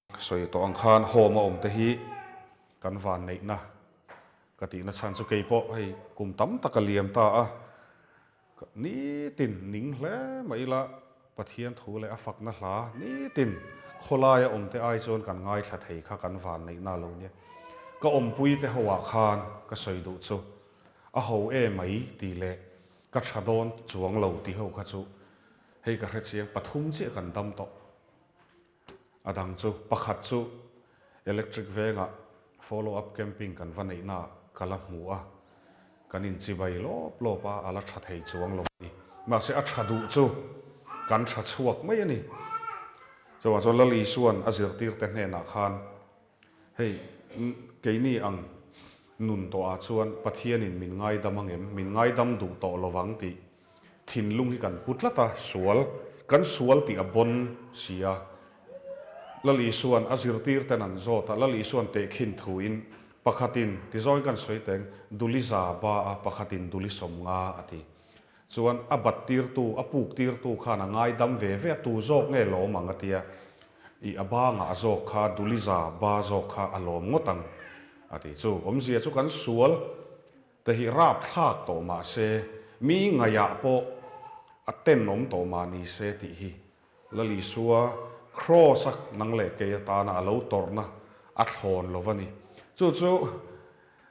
Ka sawi tawh ang khan home a awm te hi kan vanneihna ka tihna chhan chu kei pawh hei kum tam tak a liam ta a, nitin ning hle mai ila Pathian thu leh a fakna hla nitin khawlaia awm te ai chuan kan ngaithla thei kha kan vanneihna a lo nia. Ka awmpui te ho ah khan ka sawi duh chu a ho e mai tih leh ka tha dawn chuang lo tih ho kha chu hei ka hrechiang pathum chiah kan dam tawh. A dang chu pakhat chu electric vengah follow up camping kan va neihna ka la hmu a, kan inchibai lawp lawp a, a la tha thei chuang lo a ni. Mahse a tha duh chu kan tha chhuak mai a ni. Chuvang chuan Lal Isua'n a zirtirte hnenah khan hei keini ang nun tawhah chuan Pathianin min ngaidam angem, min ngaidam duh tawh lovang tih Thinlung hi kan pu tlat a, sual, kan sual tih a bawn si a. Lal Isua'n a zirtir ten an zawt a, Lal Isua'n tehkhin thuin pakhatin, tizawiin kan sawi teng, duli za ba a, pakhatin duli 50 a ti. Chuan a bat tirtu, a puk tirtu khan a ngaidam ve ve a, tu zawk nge lawm ang a tia, i a ba ngah zawk kha, duli za ba zawk kha a lawm ngawt ang a ti. Chu awmzia chu kan sual Te hi rapthlak tawh mah se, mi ngaihah pawh a tenawm tawh mah ni se tih hi Lal Isua Kraws-a nang leh kei atana a lo tawrhna a thlawn lo va ni. Chu chu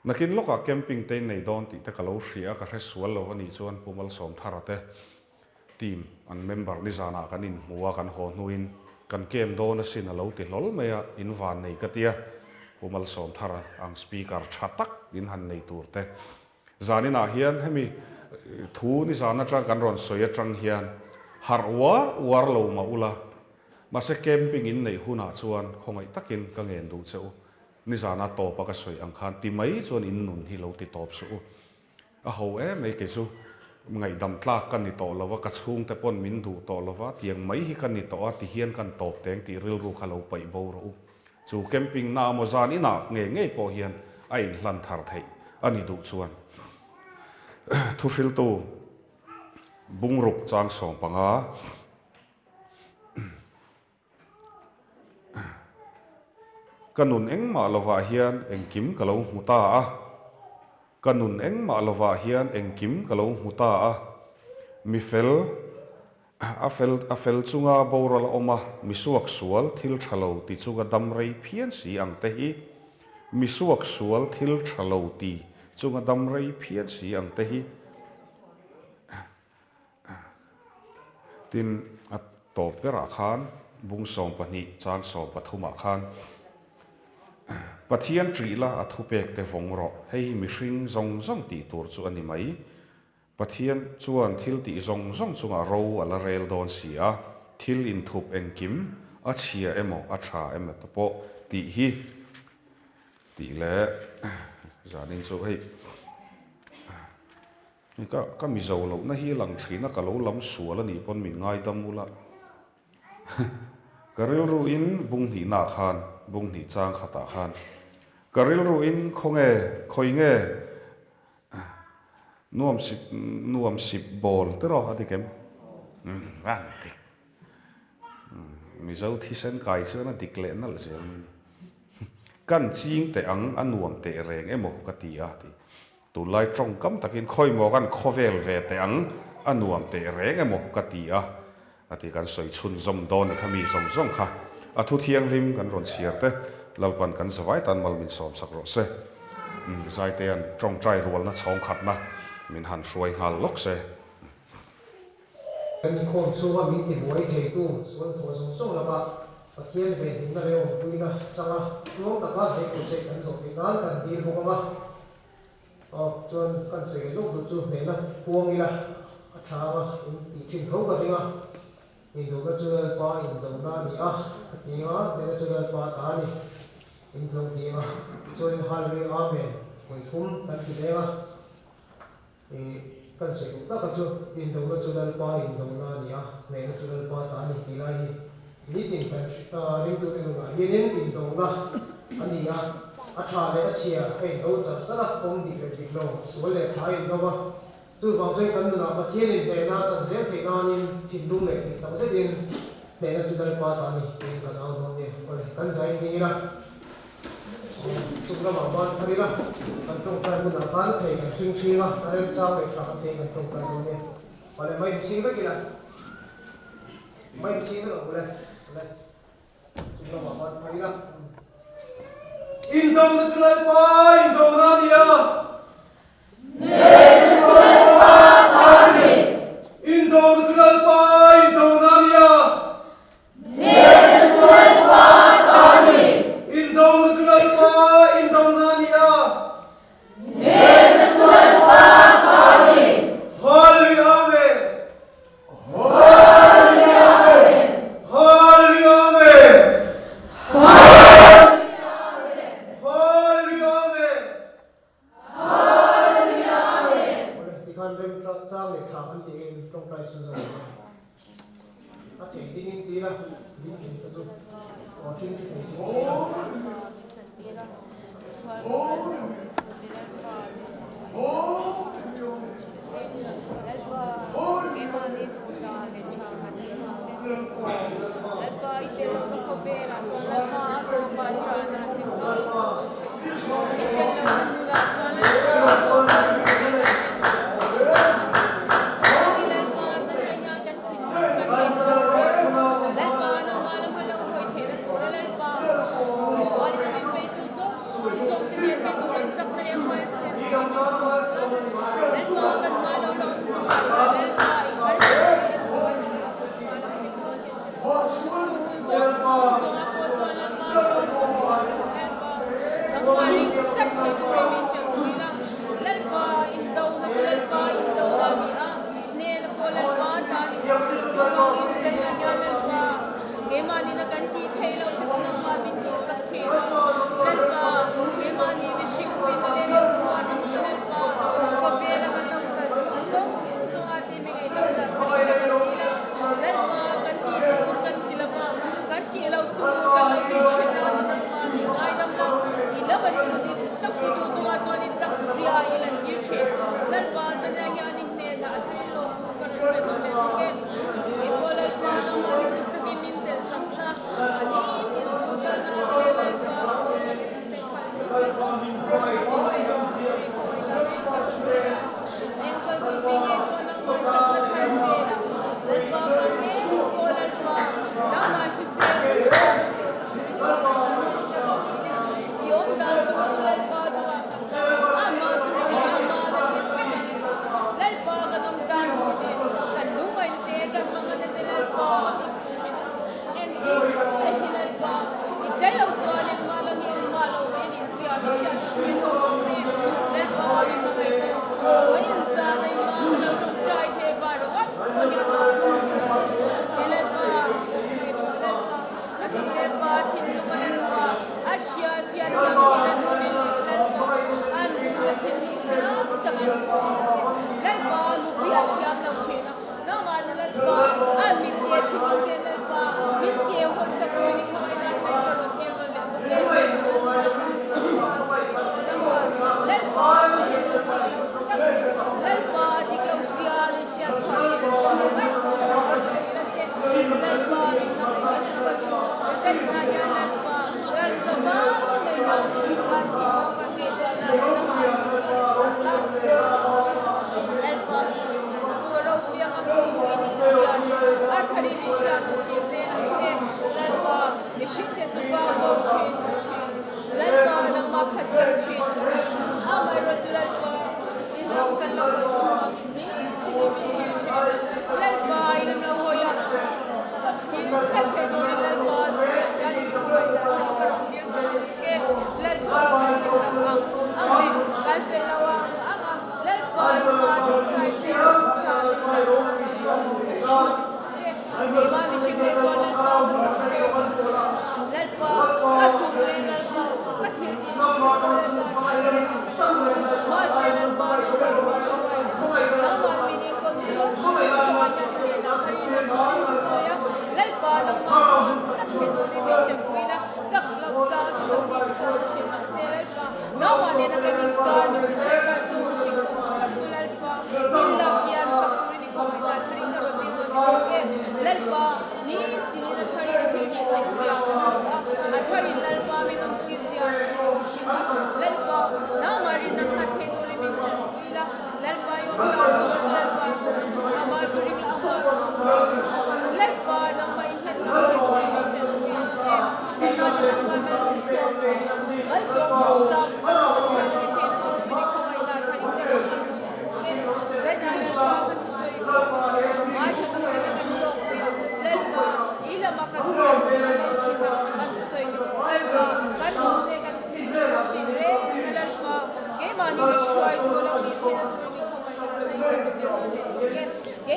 nakin lawkah camping te in nei dawn tih te ka lo hria a, ka hre sual lo va nih chuan Pu Malsawmthara te Team an member nizanah kan inhmu a, kan haw hnuin kan camp dawn asin a lo ti hlawl mai a, in van nei ka tia, Pu Malsawmthara ang speaker tha tak in han nei tur te. Zaninah hian hemi thu nizan atang kan rawn sawi atang hian harh uar uar lo mah ula, mahse camping in neih hunah chuan khawngaih takin ka ngen duh che u, nizana tawpa ka sawi ang khan ti mai chuan in nun hi lo ti tawp suh u. A ho em mai kei chu ngaihdam tlak ka ni tawh lo a, ka chhungte pawn min duh tawh lo va, tiang mai hi ka ni tawh a, tihian kan tawp teng tih rilru kha lo paih bo rawh u. Chu camping na maw zan inah ngei ngei pawh hian a inhlan thar theih a ni duh chuan thuhriltu bungruk chang 15. Ka nun engmah lovah hian engkim ka lo hmu ta a, Ka nun engmah lovah hian engkim ka lo hmu ta a, Mi fel, a fel, a fel chunga boral a awm a, mi suak sual thil tha lo ti chunga dam rei phian si ang te hi, Mi suak sual thil tha lo ti chunga dam rei phian si ang te hi. Tin, a tawp berah khan bung 12 chang 13 ah khan, Pathian ṭih la a thupek te vawng rawh, hei hi mihring zawng zawng tih tur chu a ni mai. Pathian chuan thil tih zawng zawng chungah ro a la rel dawn si a, thil inthup engkim, a chhia emaw a ṭha emaw te pawh tih hi tih leh zanin chu hei. Ka ka mizo lohna hi a lang thin a, ka lo lam sual a nih pawn min ngaidam ula. Ka rilruin bung hnihnaah khan, bung hnih chang khatah khan, ka rilruin khawnge, khawi nge nuam sip nuam sip bawl te rawh a dik em? Umm a dik. Mizo thisen kai chuan a dik leh nalh zel mai ni. Kan ching teh ang a nuam teh reng emaw ka ti a ti. Tunlai tawngkam takin khawimaw kan khawvel ve teh ang, a nuam teh reng emaw ka ti a, a ti kan sawi chhunzawm dawn ni kha mi zawng zawng kha a thu thianghlim kan rawn chhiar te Lalpan kan zavai tan mal min sawm sak rawh se. Umm Zaitea'n tawngtai rualna chhawng khatna min han hruai nghal lawk se. Kan inkhawm chhunga min tibuai theitu sual thawh zawng zawng lakah Pathian venhimna leh awmpuina changa tluang taka he project kan zawh theih nan kan dil bawk ang a. Aw, chuan kan sawi leh lawk duh chu hnehna puang ila a tha ang a, in tih thin tho ka ring a. Indona chu Lalpa indona a ni a, a ti ang a, hnehna chu Lalpa ta a ni. In tlo ti ang a, chuan in Hallelujah Amen vawi thum kan ti leng a. I kan sawi duh taka chu indona chu Lalpa indona a ni a, hnehna chu Lalpa ta a ni tih lai hi nitin kan ringtute nunah hianin indona a ni a, a tha leh a chhia a indo char char a, kawng dik leh dik lo, sual leh tha a indo a. Chuvang chuan kan nunah Pathianin hnehna a chan zel theih nanin thinlung leh dik tak zetin. Hnehna chu Lalpa ta a ni tiin kan au dawn nia. Awle, kan zain ding ila, chung lamah ban phar ila, kan tawngtai hmunah khan thei kan hring hring a, a remchang leh tha kan thei kan tawngtai dawn nia. Awle, mai chhing vek ila, mai chhing vek ang ule, awle, chung lamah ban phar ila. Indona chu Lalpa indona a ni a. Indona chu Lalpa indona a ni a. Indona chu Lalpa indona a ni a. Hallelujah Amen. Hallelujah Amen. Hallelujah Amen. Awle, tikhan rem chang leh tha kan tih in tawngtai chhun zawk ang a. A thei ding in ti la, ding thei te chu aw thin thi thei chu ti la.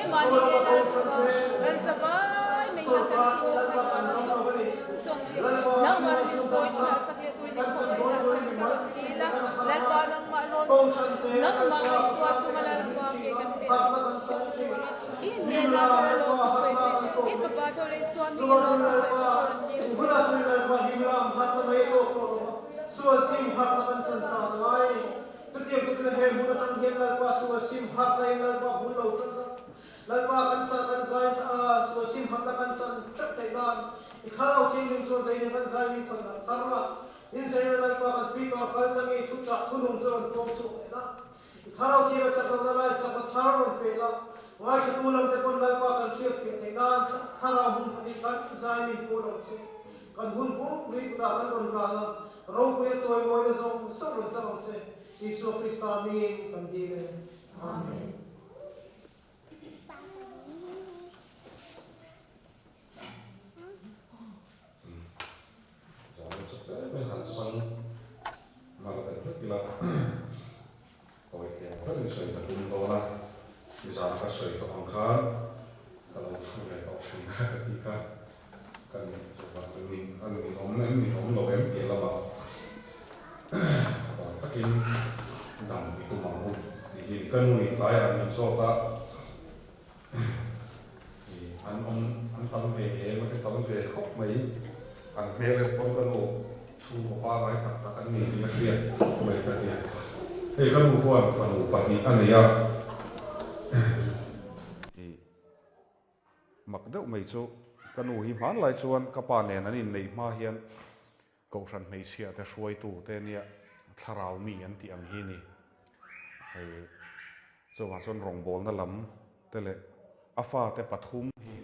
Keimahni hnena chhuah kan zavai mai na kan ti awk a tha zawng zawng hi nangmah min sawi tha sak leh turin i khawhawina kan ka rawn dil a, Lalpa nangmah rawn nangmah ngaihtuah chunga Lalpa ke kan pek theuh turin i hnena ka rawn lawm sawi che i fapa tho leh Isua mi rawn sawi che ka rawn dil che. Chutiang chu he hmun atang hian Lalpa sual sim harhna in Lalpa hmun lo tan a, Lalpa kan chan kan zai tha a, sual sim harhna kan chan hrep theih nan i thlarau thianghlim chuan zaina kan zai min phan harh thar la, in zaina Lalpa kan speaker kal tlangi thuchah thunung chu rawn puang chhuak leh la, i thlarau thiam a chak lohna lai chakna thar rawn pe la, ngaithla tu lam te pawn Lalpa kan hriat fiah theih nan thlarau hmun pahnih kan zai min pawl ang che. Kan hun pum pui kutah kan rawn ran a, ropuia chawimawina zawng zawng rawn chang ang che, Isua Krista hmingin kan dil e. Amen. Zan chu tlem in han sang nalh deuh hlek ila, tawi thei ang berin sawi ka tum dawn a, nizan ka sawi tawh ang khan ka lo thu ve tawh thin kha ka ti kha, ka ni chuan ka ni a ni awm em ni awm lo em tih lamah tawi takin dam i tum ang u tih hi ka nu in tlaiah min zawt a. An awm an tam ve em a ti tam ve khawp mai. An hmel en pawn ka nu chhungkaw pangai tak tak an ni tih a hriat mai ka ti a. Hei ka nu huan fanu pahnih a nei a. Mak deuh mai chu ka nu hi hmanlai chuan ka pa nen an inneih hma hian Kohhran hmeichhia te hruaitu te nia thlarau mi an tih ang hi ni. Hei chuvang chuan rawngbawlna lam te leh a fate pathum hi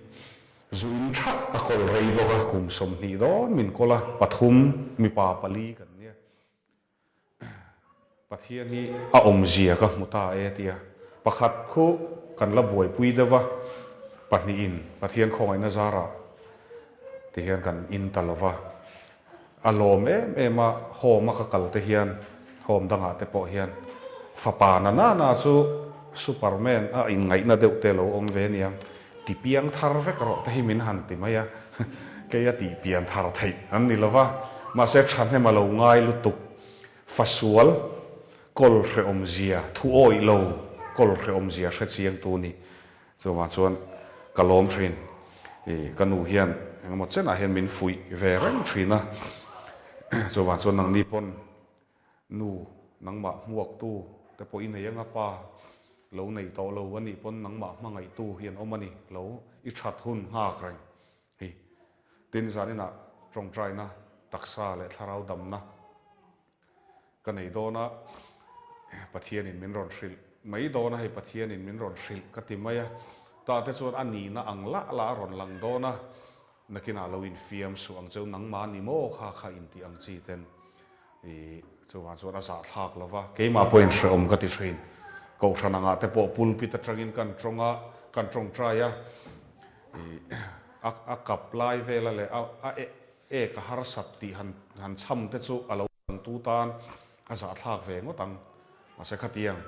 zu in thak a kawl rei bawk a, kum 20 dawn min kawl a, pathum mipa pali kan nia. Pathian hi a awmzia ka hmu ta e tia pakhat khu kan la buaipui deuh va, pahnihin Pathian khawngaihna zarah ti hian kan in ta lo va, a lawm em em a, home a ka kal te hian home dangah te pawh hian fapa na na na chu Superman a inngaihna deuh te lo awm ve aniang, ti piang thar vek rawh te hi min han ti mai a, kei a tih pian thar theih an ni lo va, mahse thahnem a lo ngai lutuk. Fasual kawl hrehawmzia, thu awih lo kawl hrehawmzia hre chiang tu ni. Chuvang chuan ka lawm thin. I ka nu hian engemaw chenah hian min fuih ve reng thin a. Chuvang chuan nangni pawn nu nangmah hmuaktu te pawh i nei anga pa lo nei tawh lo a nih pawn nangmah hmangaihtu hi an awm a ni lo i that hun nghak reng. Hei, tin zaninah tawngtaina taksa leh thlarau damna ka nei dawn a, Pathianin min rawn hrilh mai dawn a, hei Pathianin min rawn hrilh ka ti mai a, tah te chuan a nihna ang lah lah a rawn lang dawn a, nakinah lo infiam suh ang cheu nangmah ni maw kha kha intih ang chi ten i chuvang chuan a zahthlak lo va, keimah pawhin hrehawm ka ti thin. Kohhran angah te pawh pulpit atangin kan tawng a, kan tawngtai a. A kap lai vela leh a ek a harsat tih han chham te chu a lo dangtu tan a zahthlak ve ngawt ang. Mahse khatiang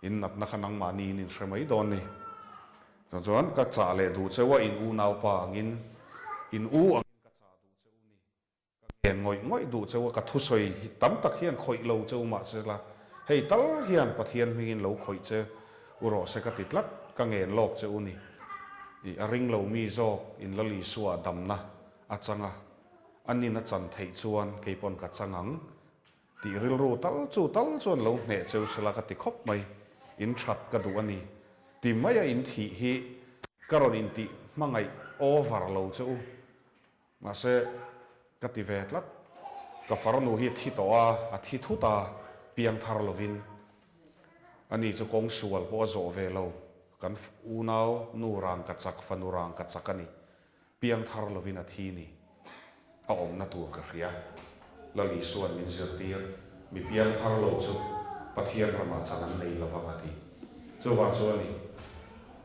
in natna kha nangmahni in inhre mai dawn ni. Chuan chuan ka chah leh duh cheu a in unaupa angin in u angin ka chah duh cheu ni. Ka ngen ngawih ngawih duh cheu a, ka thusawi hi tam tak hian khawih lo cheu mahse la, hei tal hian Pathian hmingin lo khawih che u rawh se ka ti tlat, ka ngen lawk che u ni. I a ring lo mi zawk in Lal Isua damna a chang a, a nin a chan theih chuan kei pawn ka chang ang tih rilru tal chu tal chuan lo hneh cheu se la ka ti khawp mai, in that ka duh a ni ti maia in thih hi ka rawn intih hmangaih over lo che u. Mahse, ka ti ve tlat. Ka farnu hi a thi tawh a, a thi thut a, piang thar lovin. Ani chu kawng sual pawh a zawh ve lo. Kan unau nu rang ka chak, fanu rang ka chak a ni. Piang thar lovin a thi ni. A awmna tur ka hria. Lal Isua'n min zirtir, Mi piang thar lo chu Pathian ramah chan an nei lovang a ti. Chuvang chu a ni.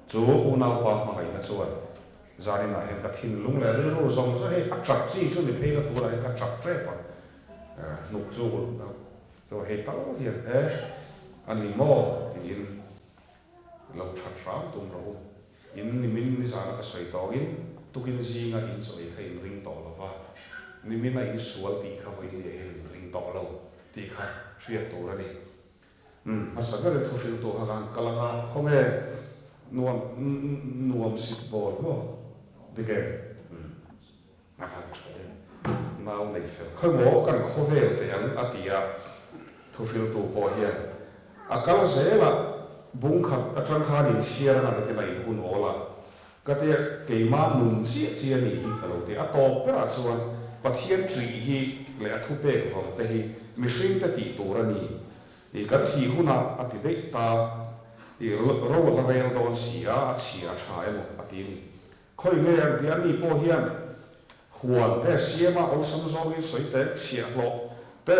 Chu unaupa hmangaihna chuan Zaninah hian ka thinlung leh rilru zawng zawng hei a tap chi chu ni phei la tunah hian ka tap tep ang hnuk chu chu hei tal hian e a ni maw tiin lo that hram tum rawh u. Nizana ka sawi tawngin tukin zinga in chaw ei kha in ring tawh lo va, nimina in sual tih kha vawi liah hian in ring tawh lo tih kha hriat tur a ni. Umm, hmasa berin thu hriltu kha kan kal anga, khawnge nuam nuam sip bawl maw? Dik em? Umm, a van tha em? Nau nei fel khawi maw kan khawvel teh ang a ti a, thu hriltu pawh hian a kal zel a, bung khat atang khan inchhiar anga nakin a inhun awl a, Ka tia keimah nun chiah chiah a nih hi ka lo ti. A tawp berah chuan Pathian ṭih hi leh a thupek vang te hi mihring te tih tur a ni. I kan thih hunah a ti daih ta. I ro a la rel dawn si a, a chhia a ṭha emaw a ti a ni. Khawi nge an ti a, ni pawh hian huan te siama awlsam zawngin sawi te, chhiahhlawh te,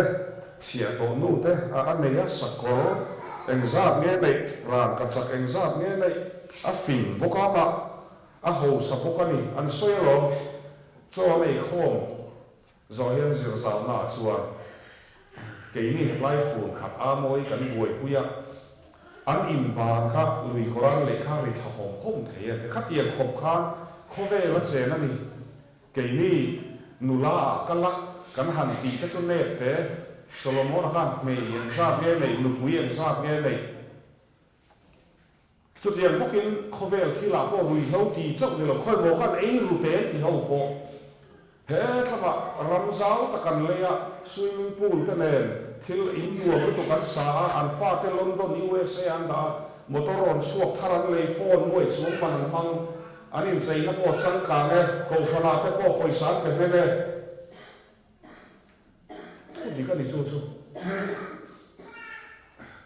chhiahhlawh nu te a a nei a, sakawr engzat nge neih, rangkachak engzat nge neih, a fing bawk a mah, a hausa bawk a ni, an sawi alawm. Chaw an eikhawm zawh hian zirzauna ah chuan keini hetlai fun khat a mawi kan buaipui a, an inban kha lui kawran leh kha ri thla hawm hawm thei a ti. Khatiang khawp khan khawvel a chen a ni. Keini nula ah ka lak kan han tih te chu nep te, Solomon-a khan hmei engzat nge neih, nupui engzat nge neih? Chutiang bawkin khawvel thilah pawh ruihhlo ti chauh ni lo, khawi maw khan ei ru te ti ho pawh he thlamah ram zau tak an lei a, swimming pool te nen thil in nuam lutuk an sa a, an fate London, USA an dah a, motor rawn chhuak thar an lei, phone nuai chuang man an hmang, an incheina pawh changkang e, kohhranah te pawh pawisa an pe hnem e. Thu dik a ni chu chu.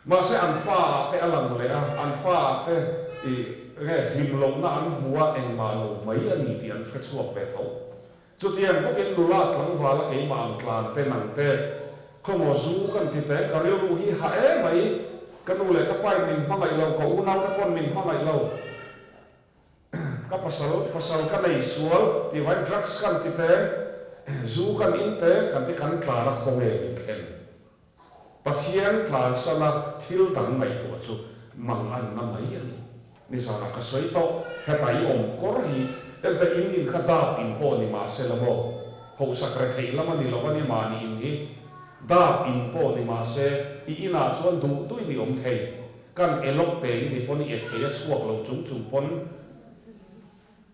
Mahse an fa ah te a lang leh a, an fa ah te i nge hlim lohna an hmu a, engmah lo mai a ni tih an hre chhuak ve tho. Chutiang bawkin nula tlangval a keimah ang tlan te nang te, khawmaw zu kan ti teng ka rilru hi ha e mai, ka nu leh ka pa in min hmangaih lo, ka unau te pawn min hmangaih lo. Ka pasal, pasal ka nei sual tih vain drugs kan ti teng, zu kan in teng kan ti kan tlan a khaw nge min thlen. Pathian tlan sana thil dang ngaihtuah chu mang an na mai a ni. Nizanah ka sawi tawh, heta i awm kawr hi enta in in kha dap in pawh ni mah se la maw? Hausak retheih lam a ni lo a ni mahni in hi dap in pawh ni mah se i inah chuan duh duhin i awm thei. Kan elawk pe i ni pawn i e thei a chhuak lo chung chung pawn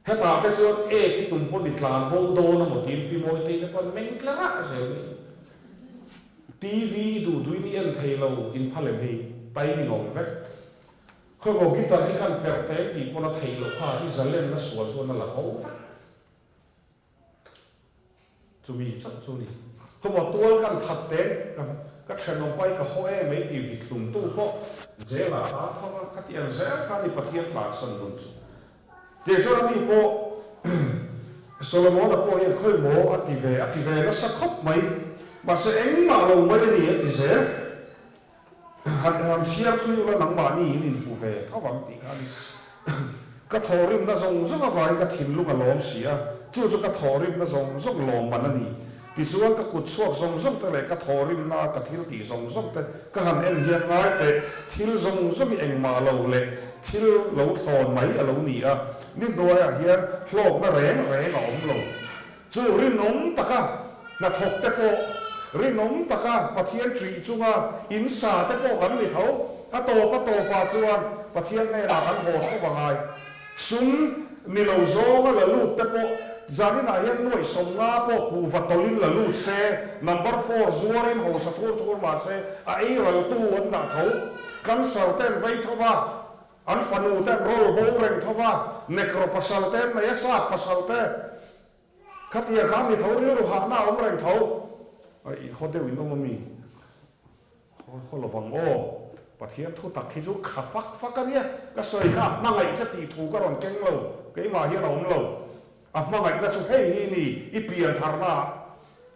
hetah te chuan ek i tum pawn i tlan bo dawn a maw tiin Pi Mawitei te pawn meng tla rah zel mai. TV i duh duhin i en thei lo in phalem hei timing a awm vek. Khawimaw guitar hi kan perh teng tih pawn a theih loh kha i zalenna sual chuan a la bo vek. Chumi chauh chu ni. Khawmaw tual kan that teng ka ka thenawm pai ka haw em ei tih vit hlum tu pawh jail ah tan tho a ka ti ang zel kha ni Pathian tlansan nun chu. Tih chuan a mi pawh Solomon-a pawh hian khawi maw a ti ve a ti ve nasa khawp mai mahse engmah lo mai a ni a ti zel. Han han chhiar thui ula nangmahni in inhmu ve tho ang tih kha a ni. Ka thawhrimna zawng zawng avangin ka thinlung a lawm si a, chu chu ka thawhrimna zawng zawng lawmman a ni. Tichuan ka kut chhuak zawng zawng te leh ka thawhrimna a ka thil tih zawng zawng te ka han en hian ngai teh, thil zawng zawng hi engmah lo leh thil lo thlawn mai a lo ni a, ni hnuaiah hian hlawkna reng reng a awm lo. Chu rinawm taka hnathawk te pawh, rinawm taka Pathian ṭih chunga in sa te pawh kan ni tho. A tawp a tawpah chuan Pathian hnenah kan haw tho va ngai. Sum ni lo zawnga la lut te pawh zaninah hian nuaih 50 pawh kuhva tawlhin la lut se, number four zuarin hausa thur thur mah se a ei raltu an dah tho. Cancer te an vei tho va. An fanu te an rawl bo reng tho va, Nekro pasal te an nei a, Sap pasal te. Khatia kha mi tho rilru hahna a awm reng tho. Aih, haw deuh in awm a mi? Haw haw lovang aw. Pathian thu tak hi chu kha fak fak a nia. Ka sawi kha a hmangaih che tih thu ka rawn keng lo, keimah hian a awm lo. A hmangaihna chu hei hi ni, i pian tharna ah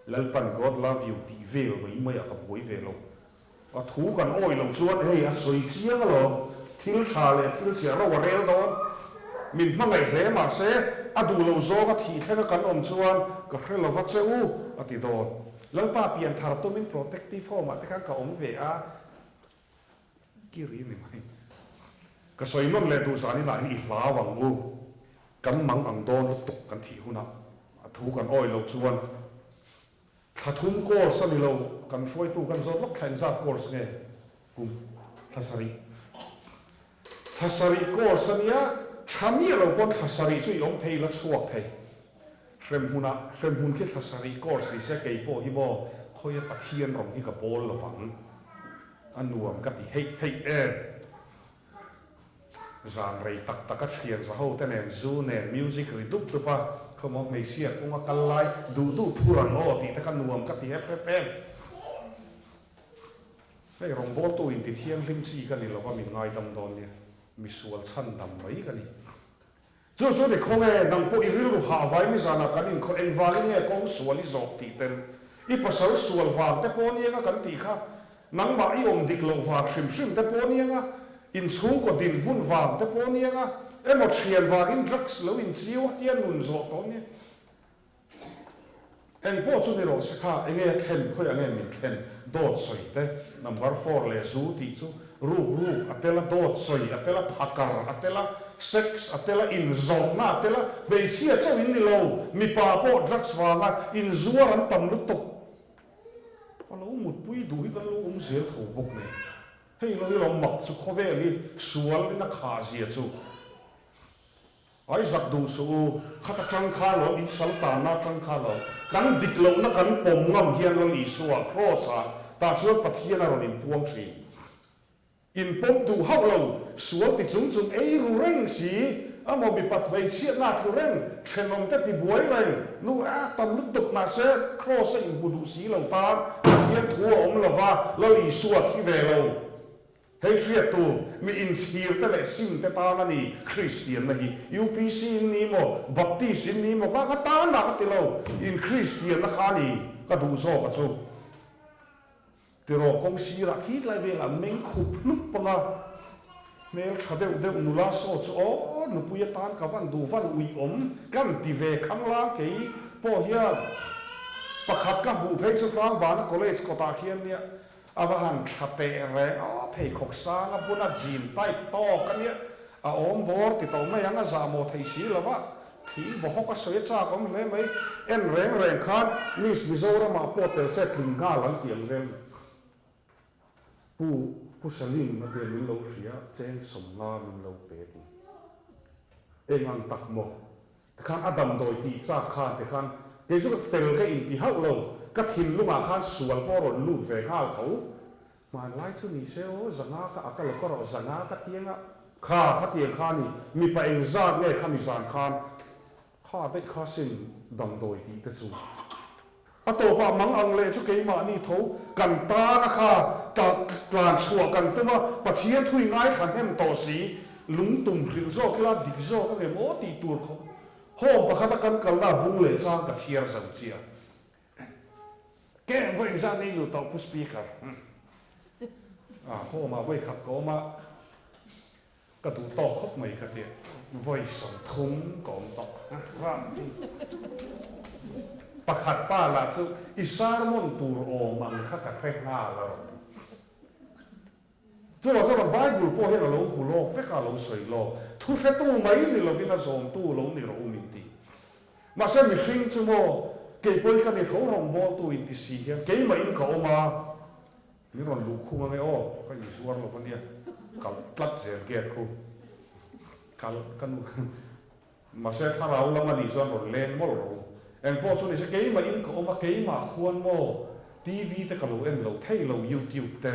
Lalpan God love you tih vel mai mai ah ka buai ve lo. A thu kan awih loh chuan hei a sawi chiang alawm, thil tha leh thil chhia ro a rel dawn. Min hmangaih hle mahse a duh loh zawng a thih thlenga kan awm chuan ka hre lova che u a ti dawn. Lalpa pian thar tumin protective home ah te khan ka awm ve a, kiri ni mai. Ka sawi nawn leh duh zanin ah hi i hlau ang u. Kan mang ang dawn lutuk kan thih hunah a thu kan awih loh chuan thla thum course a ni lo, kan hruaitu kan zawt lawk thla engzat course nge kum thla sarih thla sarih course a nia tha miah lo pawn thla sarih chu i awm thei la chhuak thei hremhmunah hremhmun khi thla sarih course ni se kei pawh hi maw khawia Pathian rawng hi ka bawl lovang a nuam ka ti heih heih em. Zan rei tak tak a thian za ho te nen zu nen music ri dup dup a, khawmaw hmeichhia kung a kal lai duh duh phur ang aw tih te kha nuam ka ti hep hep em. Hei rawngbawltu in ti thianghlim chi ka ni lova min ngaidam dawn nia, misual chhandam mai ka ni. Chu chu ni khawnge nang pawh i rilru hah vai nizanah kan inkhawh engvangin nge kawng sual i zawh tih tel i pasal sual vang te pawh nianga kan tih kha nangmah i awm dik loh vang hrim hrim te pawh nianga inchhungkaw dinhmun vang te pawh nianga emaw thian vangin drugs lo inchiu a tia nun zawh tawh nia Engpawh chu ni rawh se kha, enge a thlen, khawiah nge min thlen, dawt sawi te, number four leh zu tih chu ruk ruk a tel a, dawt sawi a tel a, phakar a tel a, sex a tel a, inzawrhna a tel a, hmeichhia chauh in ni lo, mipa pawh drugs vanga inzuar an tam lutuk. A lo mutpui duh hi kan lo awm zel tho bawk nen. Hei lo hi lo mak chu khawvel hi sual in a khah zia chu. Ai zak duh suh u, khata tang kha lo, in sal tanna atang kha lo, kan dik lohna kan pawm ngam hian Lal Isua Kraws ah tah chuan Pathian a rawn inpuang thin. In pawm duh hauh lo, sual ti chung chung ei ru reng si, amaw mipat hmeichhiatna a tlu reng, thenawm te ti buai reng, nu a tam lutuk mahse Kraws a inhmu duh si lo tan Pathian thu a awm lova, Lal Isua thi ve lo. Hei hriat tur, mi inchhir te leh sim te tan a ni Kristianna hi. UPC in ni maw, Baptist in ni maw, ka ka tan dah ka ti lo. In Kristianna kha a ni ka duh zawk a chu. Tiraw kawng sirah khi tlai velah meng khup hlup panga hmel tha deuh deuh nula saw chu aw nupui atan ka van duh van uih awm kan ti ve khanglang kei pawh hian pakhat ka hmuh phei chu Hrangbana College kawtah khian nia A va han tha teh reng a, pheikhawk sang a buna jean tight tawk a nia, a awm bawr ti tawh mai ang, a zahmawh thei si lo va, thing bawhawk a sawi a chak awm hle mai, en reng reng khan Miss Mizoramah pawh tel se tling nghal ang tih ang vel ni. Pu Pu Salim a tia min lo hria, cheng sawmnga min lo pe ti. Eng ang tak maw? Tikhan a damdawi tih chak khan tikhan kei chu ka fel ka inti hauh lo, ka thinlungah khan sual pawh a rawn lut ve nghal tho. Hmanlai chu ni se aw, zanga ka a ka lo ka rawh zanga ka tiang a, kha kha tiang kha ni, mipa engzat nge kha mizan khan kha daih kha sin damdawi tih te chu. A tawpah mang ang leh chu keimahni tho kan tan a kha tlan chhuah kan tum a, Pathian thui ngaithla hnem tawh si, lung tum hrilh zawk ila dik zawk a ngem aw tih tur khawp home pakhat a kan kalna a bung leh chang ka chhiar zo chiah. Ke vawi engzat nei lut tawh Pu Speaker? Home ah vawi khat ka awm a. Ka duh tawk khawp mai ka ti. Vawi 30 ka awm tawh ram hi. Pakhat pa lah chu i sermon tur awm ang kha ka hre nghal a rawn ti. Chuvang chuan Bible pawh hian a lo hmu lawk vek a, a lo sawi lawk. Thu hretu mai ni lovin a zawmtu lo ni rawh u min ti. Mahse mihring chu maw kei pawhin ka ni tho rawngbawltu inti si hian keimahin ka awm a. Min rawn luh khung ange aw, ka inzuar lo ania, kal tlat zel gate khu kal ka nu mahse thlarau lam anih chuan rawn leng mawlh rawh u. Engpawh chu nise keimah in ka awm a, keimah khuan maw TV te ka lo en lo thei lo YouTube te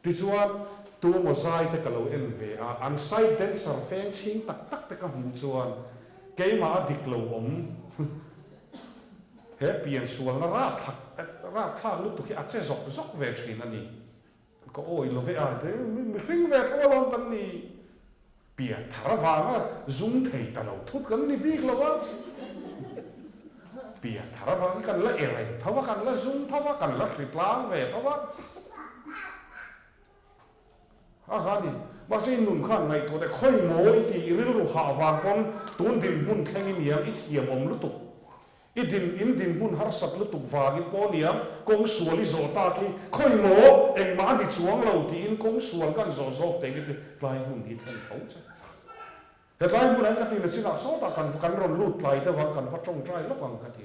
tichuan tu maw zai te ka lo en ve a, an side dancer feng chhing tak tak te ka hmuh chuan keimah a dik lo awm. He pian sualna rapthlak rapthlak lutuk hi a che zawk zawk ve thin a ni. Ka awi lo ve a, mihring ve tho alawm kan ni. Pian thar avanga zum thei ta lo thut kan ni bik lo a. Pian thar avangin kan la ereng tho a, kan la zum tho a, kan la hritlang ve tho a. A ha ni. Mahse i nun khan ngaihtuah teh khawi maw i ti i rilru hah vang pawn tun dinhmun thleng i niang i thiam awm lutuk. I din in dinhmun harsat lutuk vangin pawh niang kawng sual i zawh tak hi khawi maw engmah a ni chuang lo tiin kawng sual kan zawh zawk teh nge ti tlai hmun hi thleng tho che. Hetlai hmunah hian ka tihna chinah sawtah kan kan rawn lut tlai deuh ang, kan va tawngtai lawk ang ka ti.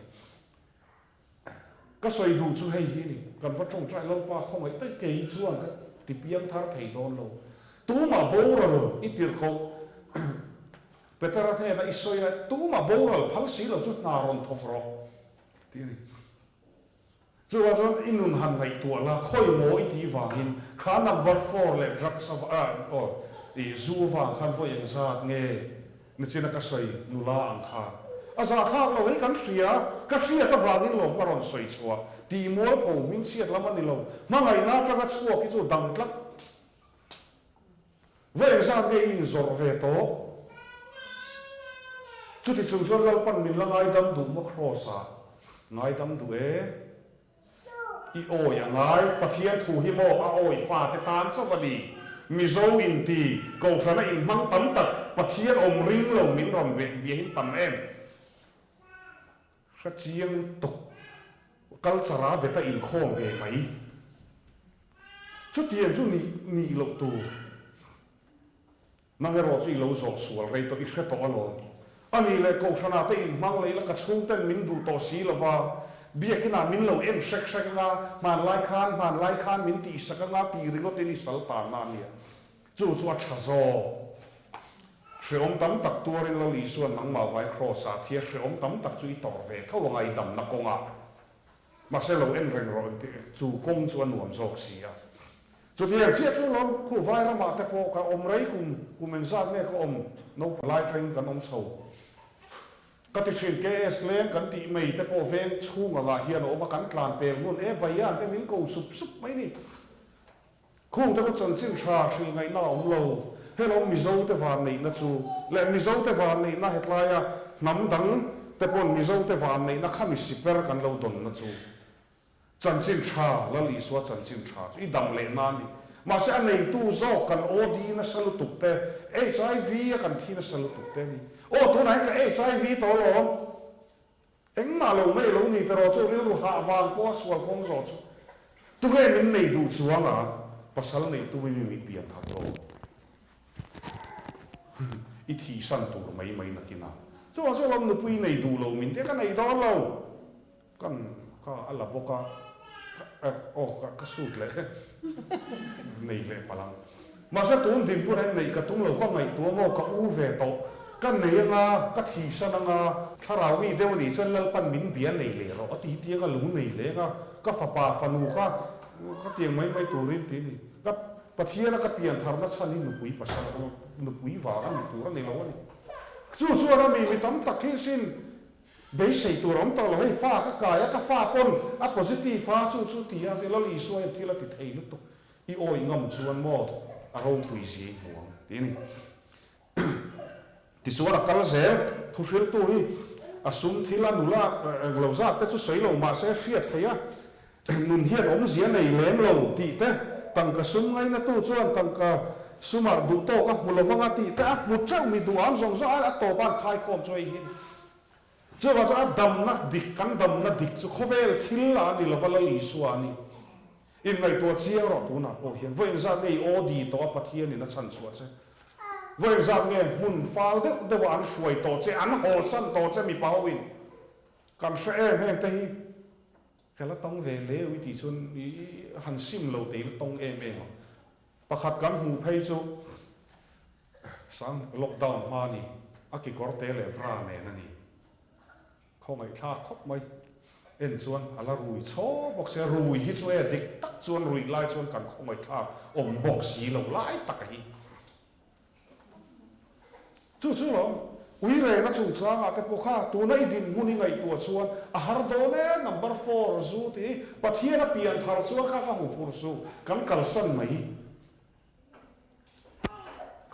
Ka sawi duh chu hei hi a ni, kan va tawngtai Lalpa khawngaih daih kei chuan ka ti piang thar thei dawn lo. Tumah boral i tirh koh Petera hnena i sawi a, tumah boral phal si lo chu hna rawn thawk rawh tih a ni. Chuvang chuan i nun han ngaihtuah la, khawi maw i tih vangin kha number four leh drugs aw i zu vang khan vawi engzat nge nichina ka sawi nula ang khan a zahthlak lo hei kan hria, ka hriat avangin lawm ka rawn sawi chhuah tih mualpho hmingchhiat lam a ni lo, hmangaihna atanga chhuak hi chu dang tlat. Vawi engzat nge i inzawrh ve tawh? Chuti chung chuan Lalpan min la ngaidam duh maw Kraws-ah? Ngaidam duh e. I awi a ngai. Pathian thu hi maw a awi fate tan chauh a ni. Mizo inti, Kohhrana inhmang tam tak, Pathian awm ring lo min rawn biahin tam em? Hre chiang tuk. Culture a bet a inkhawm ve mai. Chutiang chu nih nih loh tur. Nang erawh chu i lo zawh sual rei tawh i hre tawh alawm. A nih leh Kohhranah te inhmang leh ila ka chhungten min duh tawh si lova, biakinah min lo en hrek hrek anga, hmanlai khan hmanlai khan min tihsak anga tih ringawtin i sal tanna a nia. Chu chu a tha zawk. Hreawm tam tak tuarin Lal Isua'n nangmah vai Kraws-ah thia hreawm tam tak chu i tawrh ve tho anga i damna kawngah. Mahse lo en reng rawh engti chu kawng chu a nuam zawk si a. Chutiang chiah chu lawm khu vai ramah te pawh ka awm rei kum kum engzat nge ka awm naupang lai tangin kan awm chho. Ka ti thin KS leng kan tih mai te pawh veng chhung angah hian a awm a kan tlan pel ngun e Baiyan te min ko sup sup mai ni. Khung te khaw chanchin tha hrilh ngaihna a awm lo. Hello Mizo te vanneihna chu leh Mizo te vanneihna hetlaia hnam dang te pawn Mizo te vanneihna khami siper kan lo dawnna chu chanchin tha Lal Isua chanchin tha chu i dam leh na a ni. Mahse a neitu zawk kan OD nasa lutuk te, HIV a kan thi nasa lutuk te a ni. Aw tunah hian ka HIV tawh alawm. Engmah lo mai lo ni tawh chu rilru hah vang pawha sual kawng zawh chu tunge min nei duh chuang a, pasal neih tum in mi pian that rawh. I thihsan tur mai mai nakin a. Chuvang chuan lawm nupui nei duh lo min tia ka nei dawn lo. Kan ka a la bawk a, aw ka suit leh nei leh palh ang. Mahse tun dinhmun hian neih ka tum lo, ka ngaihtuah maw, ka u ve tawh, ka nei anga, ka thihsan anga, thlarau mi deuh anih chuan Lalpan min bia nei leh rawh a ti tiang a lung nei leng a, ka fapa fanu kha ka tiang mai mai turin ti a ni. Ka Pathiana ka pian tharna chhan hi nupui pasal nupui vang a ni tur a ni lo a ni. Chu chuan a mi mi tam tak hi sin beisei tur a awm tawh lo, hei fa ka kai a, ka fa pawn a positive a, chu chu ti a, Lal Isua hian thil a ti thei lutuk. I awi ngam chuan maw a ropui zia i hmu ang tih a ni. Tichuan a kal zel, thuhriltu hi a sum thil a nula englo zat te chu sawi lo mahse hriat theih a, nun hian awmzia nei lem lo tih te, tangka sum ngainatu chuan tangka sumah duh tawk a hmu lovang a tih te a hmu teuh mi duham zawng zawng a tawp a an khaikhawm chu hei hi a ni. Chuvang chuan a damna dik, kan damna dik chu khawvel thil a ni lova Lal Isua a ni. Inngaihtuah chiang rawh tunah pawh hian vawi engzat nge i aw di tawh a Pathianin a chhan chhuah che? Vawi engzat nge hmun fal deuh deuha an hruai tawh che, an hawsan tawh che mipa hoin? Kan hre em heng te hi ka la tawng ve leu i tih chuan i han sim lo te i la tawng em em ang. Pakhat kan hmuh phei chu sang lockdown hma ni a kekawr te leh bra nen a ni. Khawngaihthlak khawp mai. En chuan a la rui chhaw bawk sia, rui hi chu e dik tak chuan ruih lai chuan kan khawngaihthlak awm bawk si lo lai tak a hi. Chu chu lawm, ui reng a chungchangah te pawh kha tuna i dinhmun i ngaihtuah chuan a har dawn e, number four zu tih hi Pathian a pian thar chuan kha ka huphurh suh, kan kalsan mai.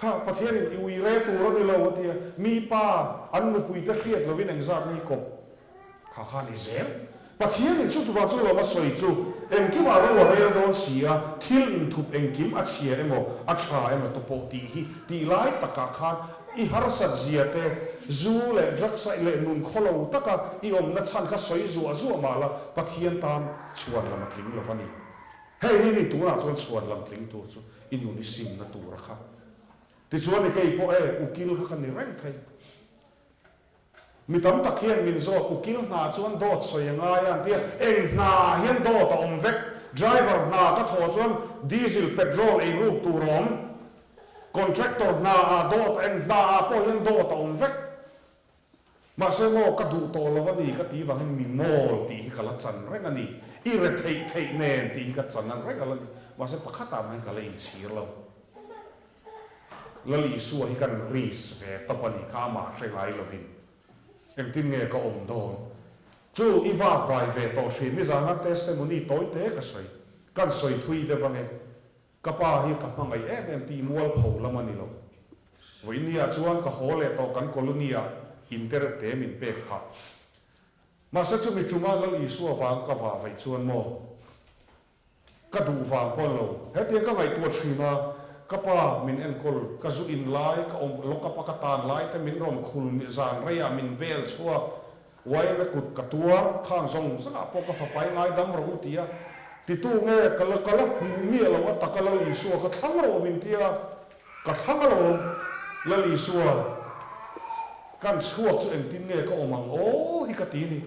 Kha Pathianin i ui re tur a ni lo a tia, mi pa an nupuite hriat lovin engzat nge i kawp? Kha kha a ni zel. Pathianin chu chuvang chu lawm a sawi chu, engkimah ro a rel dawn si a, thil inthup engkim a chhia emaw a tha emaw te pawh tih hi tih lai takah khan i harsat zia te, zu leh drugs a leh nun khawlo taka i awmna chhan kha sawi zuah zuah mah la Pathian tan chhuan lam a tling lo va ni. Hei hi ni tunah chuan chhuan lam tling tur chu i nun i simna tur a kha. Tichuan i kei pawh e, ukil kha ka ni reng thei. Mi tam tak hian min zawt, ukil hna chuan dawt sawi a ngai a, an ti a, eng hna ah hian dawt a awm vek, driver hna ka thawh chuan diesel, petrol ei ruk tur a awm, contractor hna ah dawt, eng hna ah pawh hian dawt a awm vek. Mahse maw, ka duh tawh lo a ni ka ti vangin mi mawl tih hi ka la chan reng a ni, i re theih theih nen tih hi ka chan ang reng a la ni, mahse pakhatah mah hian ka la inchhir lo. Lal Isua hi kan risk ve tawp a ni kha amah hre ngai lovin engtin nge ka awm dawn? Chu i vak vai ve tawh hrin nizana testimony tawi te ka sawi kan sawi thui deuh ange ka pa hi ka hmangaih em em tih mualpho lam a ni lo. Vawinia chuan ka haw leh tawh kan colony ah in te reuh te min pek phah. Mahse chumi ṭuma Lal Isua vang ka vah vaih chuan maw? Ka duh vang pawh lo. Hetiang ka ngaihtuah thin a, ka pa min enkawl, ka zu in lai, ka awm lock-up a ka tan lai te min rawn khul zan reiah min vel chhuak, yma kut ka tuar, khang zawng zawngah pawh ka fapai ngai dam rawh u ti a, titu nge ka la ka la hmuh miah lo a taka Lal Isua ka thlang rawh min ti a, ka thlang alawm Lal Isua kan chhuak chu engtin nge ka awm ang aw hi ka ti ni.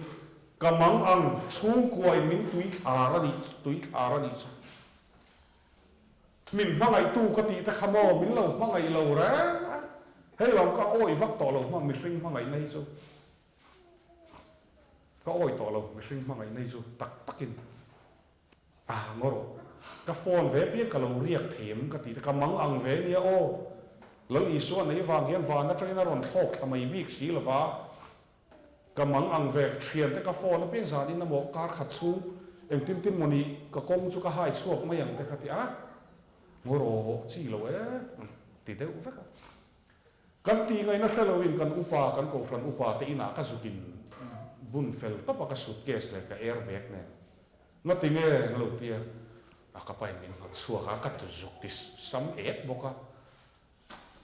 Ka mang ang chhungkuain min tui thlar a nih tui thlar a nih chu. Min hmangaihtu ka tih te kha maw min lo hmangaih lo reng reng. Hei lo ka awih vak tawh lo hmang mihring hmangaihna hi chu. Ka awih tawh lo mihring hmangaihna hi chu tak takin. Ah ngaw rawh. Ka phone ve piang ka lo riak thei em ka tih te ka mang ang ve nia aw. Lal Isua nei vang hian van atangin a rawn thlawk thla mai bik si lova. Ka mang ang ve thian te ka phone apiang zan in amaw kar khat chhung engtin tin maw ni ka kawng chu ka hai chhuak mai ang te ka ti a. Ngaw rawh chi lo e ti deuh vek a. Kan tih ngaihna hre loin kan upa kan kohhran upa te inah ka zuk in bun fel tawp a ka suitcase leh ka airbag nen. Ngati nge an lo tia a ka pain min nghat chhuak a ka tu zuk ti sam ek bawk a.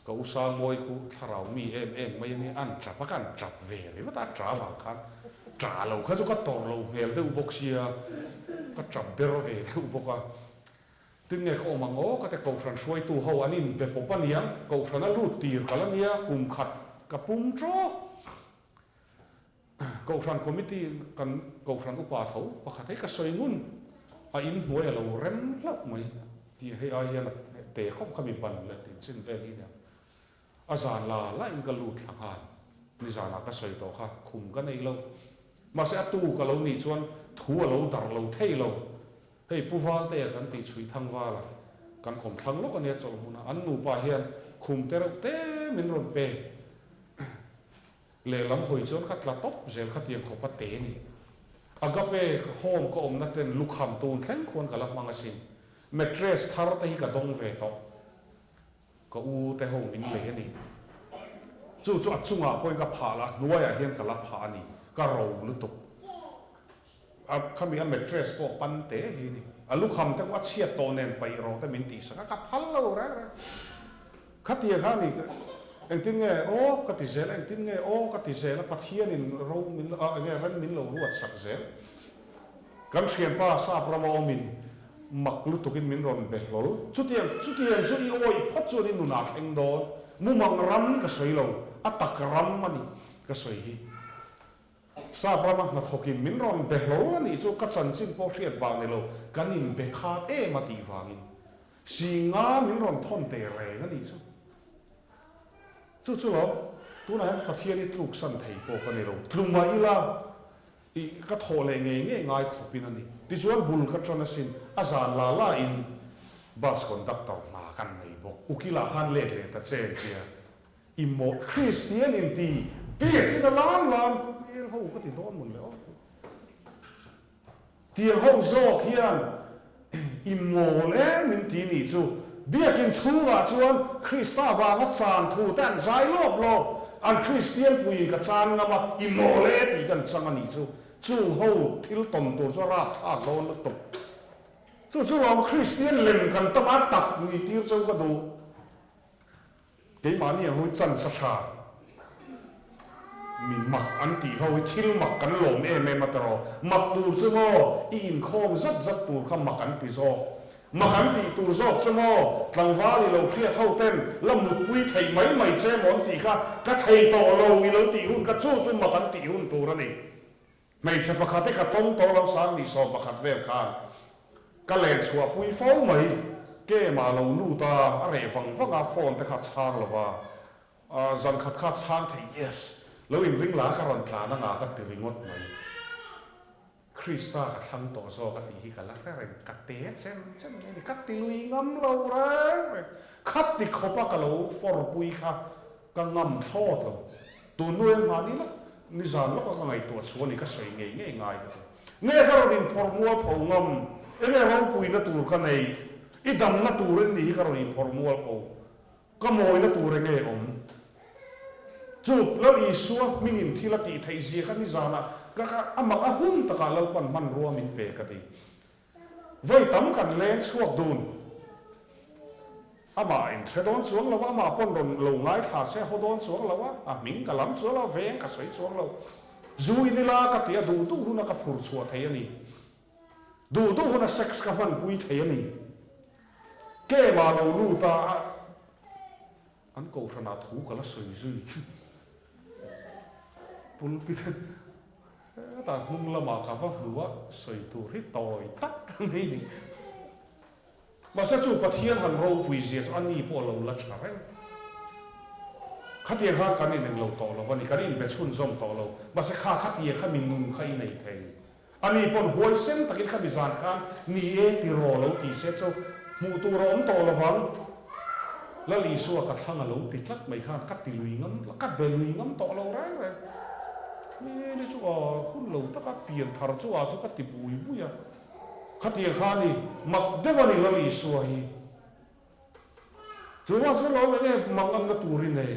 Ka u Sangmawi khu thlarau mi em em mai ania an tap a ka an tap ve ringawt a a ta vang khan ta lo kha chu ka tawrh lo hmel deuh bawk sia ka tap ber ve deuh bawk a. Tin nge ka awm ang aw ka ti Kohhran hruaitu ho an inbe pawp aniang Kohhran a lut tir ka la nia kum khat ka pum tawk. Kohhran committee kan Kohhran upa tho pakhat hei ka sawi ngun a in hnuai a lo rem hlauh mai tih hei ai hian a te khawp kha mi ban leh tin chin vel hi nia. A zan la la in ka lut thla nghal nizanah ka sawi tawh kha khum ka nei lo mahse a tu ka lo nih chuan thu a lo dar lo thei lo Hei Pu Valtea kan tih chhuih thang val a, kan kawm thlang lawk a nia chawlh hmun a, an nupa hian khum te reuh te min rawn pe. Lehlam hawi chuan ka tla tawp zel kha tiang khawp a te ni. Agape home ka awmna ten lukham tun thleng khuan ka la hmang asin. Mattress thar te hi ka dawng ve tawh. Ka u te ho min lei a ni. Chu chu a chungah pawhin ka phah la, hnuaiah hian ka la phah a ni. Ka ro lutuk. A khami a mattress pawh pan te hi a ni. A lukham te pawh a chhiat tawh nen paih rawh te min tihsak a, ka phal lo reng reng. Khatia kha a ni, engtin nge aw ka ti zel a, engtin nge aw ka ti zel a, Pathianin ro min lo, enge rem min lo ruat sak zel. Kan thianpa sap rama awmin mak lutukin min rawn be hlawl. Chutiang, chutiang chu i awih phawt chuan i nunah thleng dawn. Mumang ram ka sawi lo, a tak ram a ni ka sawi hi. Sap rama hnathawkin min rawn be hlawl a nih chu ka chanchin pawh hriat vang ni lo, kan inbe khat em a tih vangin Singa min rawn thawn teh reng a nih chu. Chu chu lo, tunah hian Pathian i tluksan thei pawh ka ni lo, tlu mah ila i ka thawh leh ngei ngei ngai khawpin a ni. Tichuan bul ka tan asin, a zan la la in bus conductor hna kan nei bawk, ukilah khan let leh ta che tia. I maw Kristian in ti biakin a lam lam hmel ho ka ti dawn mawn le aw. Tiang ho zawk hian i mawl em in ti nih chu. Biakin chhungah chuan Krista vanga chan thu te an zai lawp lawp. An Kristian puiin ka chan ngam a, i mawl e tih kan chang a nih chu. Chung ho thil tawn tur chu a rapthlak dawn lutuk. Chu chu lawm Kristian lem kan tam a tak ni tir cheu ka duh. Keimahni ang ho hi chance a hra mi mak an tih ho hi thil mak kan lawm em em a tiraw? Mak tur chu maw i inkhawm zat zat tur kha mak an ti zawk. Mak an tih tur zawk chu maw, tlangval i lo hriat ho ten la mutpui theih mai mai che maw an tih kha, ka thei tawh lo i lo tih hun kha chu chu mak an tih hun tur a ni. Hmeichhe pakhat hi ka tawng tawh lo sang ni 11 vel khan ka len chhuah pui fo mai, kema lo lut a, a reh vang vang a, phone te kha a chhang lo va, zan khat kha a chhang thei, yes, lo inring la ka rawn tlan anga ka ti ringawt mai. Krista ka thlang tawh zawk a tih hi ka la hre reng, ka te chem chem mai a ni, ka ti lui ngam lo reng reng, kha ti khawpa ka lo fawrpui kha ka ngam thlawt lo, tun hnu hian mahni lawk nizan lawka ka ngaihtuah chhuah a ni, ka sawi ngei ngei ngai ka ti. Nge ka rawn inphawrh mual pho ngam, enge ropuina tur ka neih, i damna tur in ni hi ka rawn inphawrh mual pho Ka mawina tur enge awm? Chu Lal Isua hmingin thil a tih theih zia kha nizanah ka ka a mak a hun takah Lalpan hmanrua min pe ka ti. Vawi tam kan leng chhuak dun. Amah in hre dawn chuang lo a, amah pawn rawn lo ngaithla se a haw dawn chuang lo a, a hming ka lam chuang lo a, veng ka sawi chuang lo. Zu in ila ka ti a duh duh huna ka phur chhuah thei a ni. Duh duh huna sex ka hmanpui thei a ni. Kema lo lut a, an kohhranah thu ka la sawi zui. Pulpit hetah hnung lamah ka va hmu a, sawi tur hi tawi tak a ni. Mahse chu Pathian han ropui zia chu a ni pawh a lo la tha reng. Khatiang khan kan ineng lo tawh lo a ni, kan inbe chhunzawm tawh lo. Mahse kha khatiang kha mi nun kha i nei thei. A ni pawn huaisen takin kha mizan khan ni e tiraw lo ti se chu hmuh tur a awm tawh lovang. Lal Isua ka thlang a lo ti tlat mai khan ka ti lui ngam, ka be lui ngam tawh lo reng reng. Ni ni chu a hun lo taka pian thar chu a chu ka ti bui bui a. Khatiang kha a ni, mak deuh a ni Lal Isua hi. Chu vang chu lo eng eng mang anna tur i nei.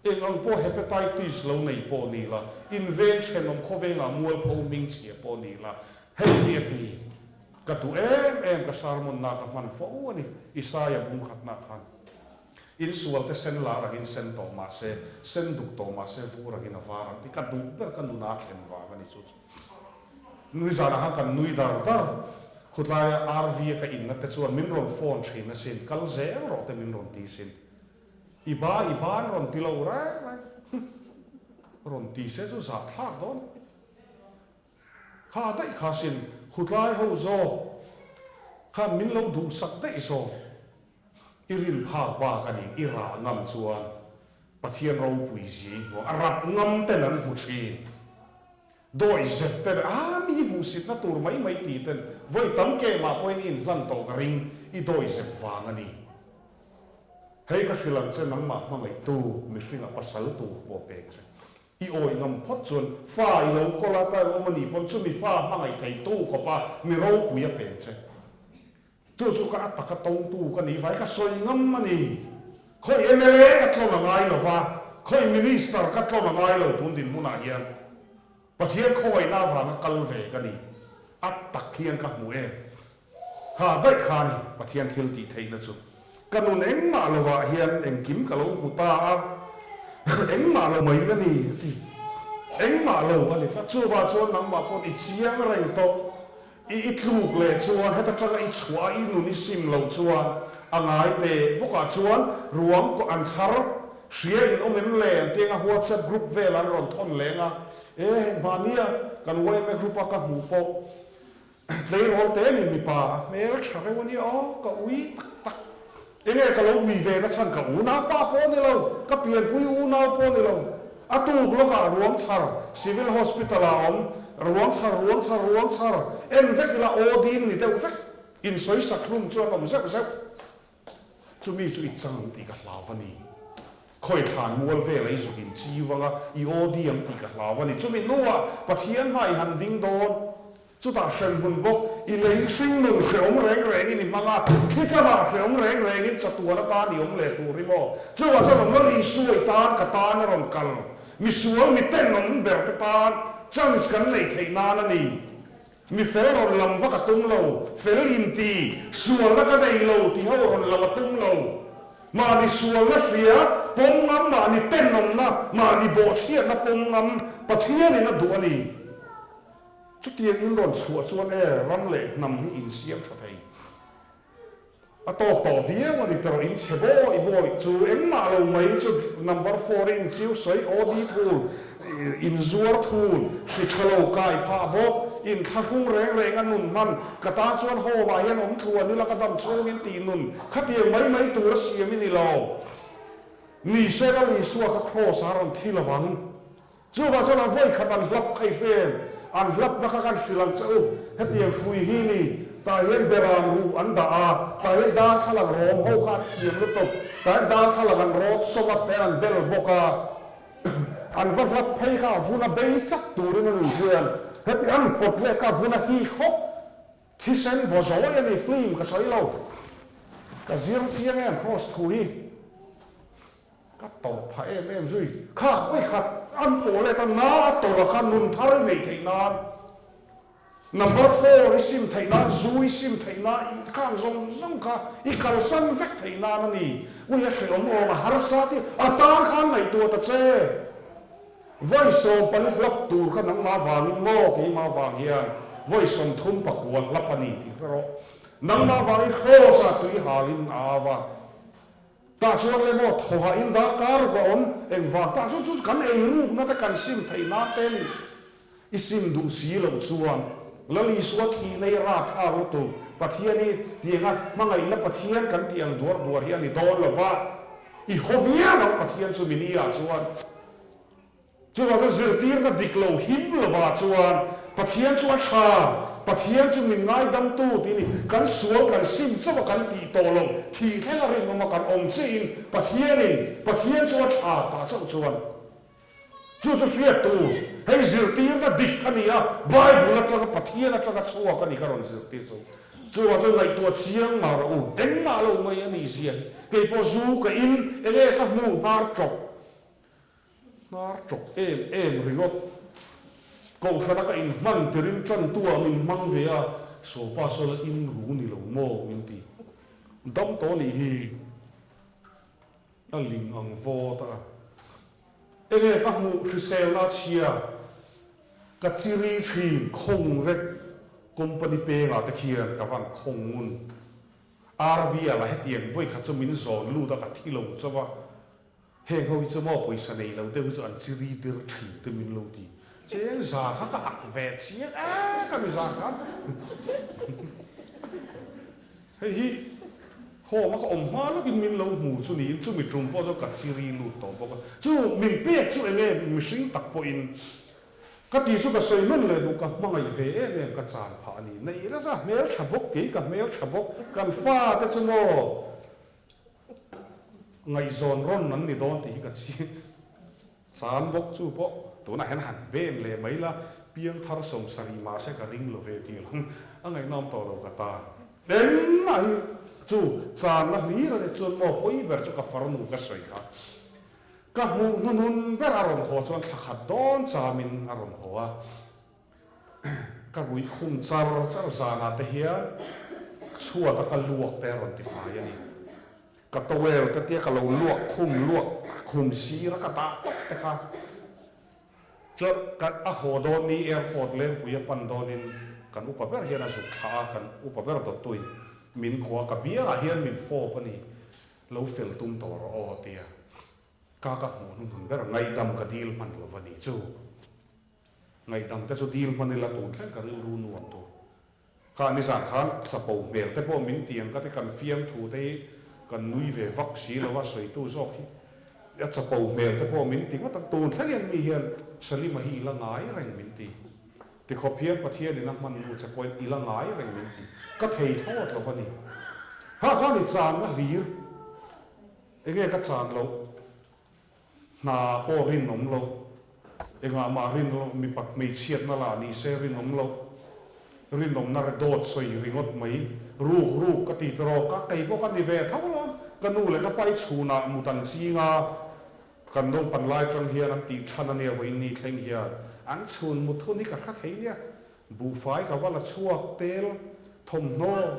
Eng ang pawh hepatitis lo nei pawh ni la, inveng thenawm khawvengah mualpho hming chhia pawh ni la, hei hi a ti. Ka duh em em ka sermon na ka hman fo a ni, Isaia bung khatna khan. Insual te sen lar angin sen tawh mah se, sen duk tawh mah se vur angin a var ang ti ka duh ber ka nuna thlen vang a ni chu chu. Nui zanah khan kan nui dar dar. Khutlaia RV a ka inna te chuan min rawn phone thin asin, kal zel rawh te min rawn ti sin. I ba i ban rawn ti lo reng reng. Rawn ti se chu zahthlak dawn. Kha daih kha sin, khutlai ho zawk khan min lo duhsak daih zawk. I rin phak bak a ni, i rah ngam chuan Pathian ropui zing hmuh a rap ngam ten an hmu thin. Dawi zet ten a mi hmuhsitna tur mai mai ti ten vawi tam kehmah pawhin i inhlan tawh ka ring, i dawi zep vang a ni. Hei ka hrilh ang che nangmah hmangaihtu mihringa pasal tur pawh pek che. I awih ngam phawt chuan fa i lo kawl a, ka awm a nih pawn chumi fa hmangaih theitu khawpa mi ropui a pek che. Chu chu ka a taka tawngtu ka nih vai ka sawi ngam a ni. Khawi mla ka tlawn a ngai lo va, khawi Minister ka tlawn a ngai lo tun dinhmunah hian Pathian khawngaihna avanga kal ve ka ni. A tak hian ka hmu em. Kha daih kha a ni Pathian thil tih theihna chu. Ka nun engmah lovah hian engkim ka lo hmu ta a, engmah lo mai a ni a ti. Engmah lo a ni tlat. Chuvah chuan nangmah pawn i chiang reng tawh. I i tluk leh chuan heta tanga i chhuah a i nun i sim loh chuan a ngai teh bawkah chuan ruang an chhar hria in awm em le an tiang a WhatsApp group vel an rawn thawn leng a e heng hmahnia kan yma group a ka hmuh pawh tleirawl te ni mipa a hmel tha reuh a nia aw ka ui tak tak enge ka lo ui ve na chhan ka unau pa pawh a ni lo ka pianpui unau pawh a ni lo A tuk lawkah ruang chhar Civil Hospital ah awm, ruang chhar, ruang chhar, ruang chhar, en vek ila aw din ni deuh vek, insawi sak hlum chu an awm zeuh zeuh. Chumi chu i chang ang tih ka hlau a ni. Khawi thlan mual vela i zuk in chi vang a, i aw di ang tih ka hlau a ni. Chumi hnuah Pathian hma i han ding dawn. Chutah hremhmun bawk, i lei hringnun hrehawm reng rengin i hmang a, thli tlamah hrehawm reng rengin chatuan atan i awm leh tur i maw? Chuvah chuan awm lo Isua i tan ka tan a rawn kal, misual mi tenawm ber te tan chance kan neih theih nan a ni. Mi fel rawn lam vak a tum lo, fel inti, sualna ka nei lo ti ho rawn lam a tum lo. Mahni sualna hria pawm ngam, mahni tenawmna, mahni bawhchhiatna pawm ngam Pathianin a duh a ni. Chutiang in rawn chhuah chuan e ram leh hnam hi insiam tha thei. A tawk tawh viau a ni tawh in chhe bawi bawi chu engmah lo mai chu number four in chiu sawi OD thul in zuar thul hri tha lo kai phah bawk in thlahrung reng reng a nun hman ka tan chuan home ah hian awm tluan ila ka dam chhung in tih nun khatiang mai mai tur a siam i ni lo ni se Lal Isua kha cross ah a rawn thi lovang. Chuvah chuan a vawi khat an hlap kha i hrem, an hlapna kha kan hrilh ang che u, hetiang hrui hi ni, tah hian beram ruh an dah a, tah hian darthlalang rawm ho kha an thiam lutuk, tah hian darthlalang an rawt sawm a, tah hian an bel bawk a, an va hlap phei kha a vun a bei chak turin a ni hian heti an pawt leh kha a vun a hik hawk, thisen baw zawi a ni, film ka sawi lo, ka zir chiang em cross thu hi. Ka tawrh phah em em zui. Kha vawi khat an pawh let a, na a tawrh a kha nun thar i neih theih nan, number four i sim theih nan, zu i sim theih nan, i khang zawng zawng kha i kalsan vek theih nan a ni. Ui a hrehawm awm a harsa tih a tan khan ngaihtuah ta che. Vawi 14 hlap tur kha nangmah vangin maw keimah vang hian vawi 39 hlap a ni tih hre rawh. Nangmah vangin Kraws ah tui halin a au a. Tah chuan le maw thawhah in darkar ruk a awm, engvang tah chu chu kan ei rukna te kan sim theih nan te ni. I sim duh si loh chuan Lal Isua thihna hi rat thlak lutuk, Pathian hi tianga hmangaihna Pathian kan tih ang duar duar hi a ni dawn lo va, i haw viau ang Pathian chu mini ah chuan. Chuvang chuan zirtirna dik lo him lovah chuan Pathian chu a tha, Pathian chu min ngaidamtu tih ni, kan sual kan sim chauh a kan tih tawh lo, thih thleng a rinawm a kan awm chiahin Pathianin Pathian chu a tha tah chauh chuan chu chu hriat tur hei zirtirna dik a ni a, Bible atanga Pathian atanga chhuak a ni ka rawn zirtir chu. Chuvang chuan ngaihtuah chiang mah rawh u, engmah lo mai a nih zia hi keipawh zu ka in enge ka hmuh hnar tawp. Hnar chawk em em ringawt. Kohhrana ka inhman tirin tantu ah min hmang ve a, Sawpa saw la in ru ni lo maw min ti. Dam tawh nih hi a ling ang vawt a. Enge ka hmuh hriselna a chhia, ka chiri thin khawng vek company pengah te khian ka van khawng ngun. RV ah lah hetiang vawi khat chu min zawn lut a ka thi lo chauh a. Heng ho hi chu maw pawisa nei lo deuh hi chu an chiri dir thin te min lo ti. Cheng za kha ka ak ve chiang e ka mi zan khan. Hei hi home a ka awm hma lawkin min lo hmu chu niin chumi tum pawh chu ka chiri lut tawh bawk a. Chu min pek chu enge mihring tak pawhin ka ti chu ka sawi nawn leh duh ka hmangaih ve em em ka chan phah a ni. Nei la za hmeltha bawk kei ka hmeltha bawk kan fate chu maw Ngaihzawn rawn an ni dawn tih hi ka chhi chan bawk chu pawh tunah hian han bem leh mai la, piang thar 70 mah se ka ring lo ve tih lang a ngaihnawm tawh lo ka ta. Engmah hi chu channa hlir a ni chuan maw pawi ber chu ka farnu ka sawi kha. Ka hmuh hnuhnun ber a rawn haw chuan thla khat dawn chamin a rawn haw a. Ka rui khum char char zanah te hian chhuat a ka luak te a rawn ti fai a ni. Ka towel te tia ka lo luak khum luak khum sir a ka dah tawp te kha chuan ka a haw dawn ni airport Lengpui a pan dawnin kan upa ber hian a zuk thlah a, kan upa ber dawttuin min kuah a ka biangah hian min fawp a ni, lo fel tum tawh rawh aw tia ka ka hmuh hnuhnun ber ngaihdam ka dil hman lo va ni chu. Ngaihdam te chu dil hman ila tun thleng ka rilru nuam tur. Kha nizan khan chapo hmel te pawh min ti ang ka ti kan fiamthu te hi kan nui ve vak si lo a sawitu zawk hi a chapo hmel te pawh min ti ngawt ang tun thleng hian mi hian Salima hi ila ngai reng min ti. Tikhawp hian Pathian in a hman nu che pawhin ila ngai reng min ti. Ka thei thlawt lo a ni. Kha khan i channa hlir enge ka chan loh. Hna pawh rinawm lo, engah mah rin lo, mipat hmeichhiatna lah ni se rinawm lo, rinawmna re dawt sawi ringawt mai, ruk ruk ka ti tawh ka kei pawh ka ni ve tho lo, ka nu leh ka pa i chhunah mut an ching a, kan naupan lai atang hian an tih than ania vawiin ni thleng hian an chhun mut hun hi ka hre thei nia, Buhfai ka va la chhuak tel, thawmhnaw,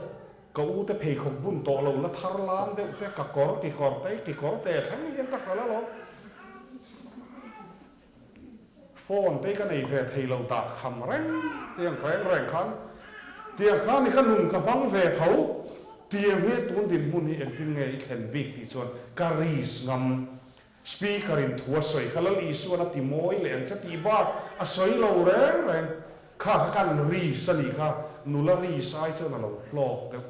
ka u te pheikhawk bun tawh lo la thar lam deuh te, ka kawr kekawr te, kekawr te thleng hian ka hralh alawm. Phone te ka nei ve thei lo dah kham reng tiang reng reng khan, tiang khan i ka nun ka hmang ve tho. Tiang hi tun dinhmun hi engtin nge i thlen bik tih chuan ka risk ngam. Speaker in thu a sawi kha Lal Isuan a ti mawi leh ang che tih bak a sawi lo reng reng. Kha kha kan risk a nih kha, nula risk ai chuan a lo hlawk deuh.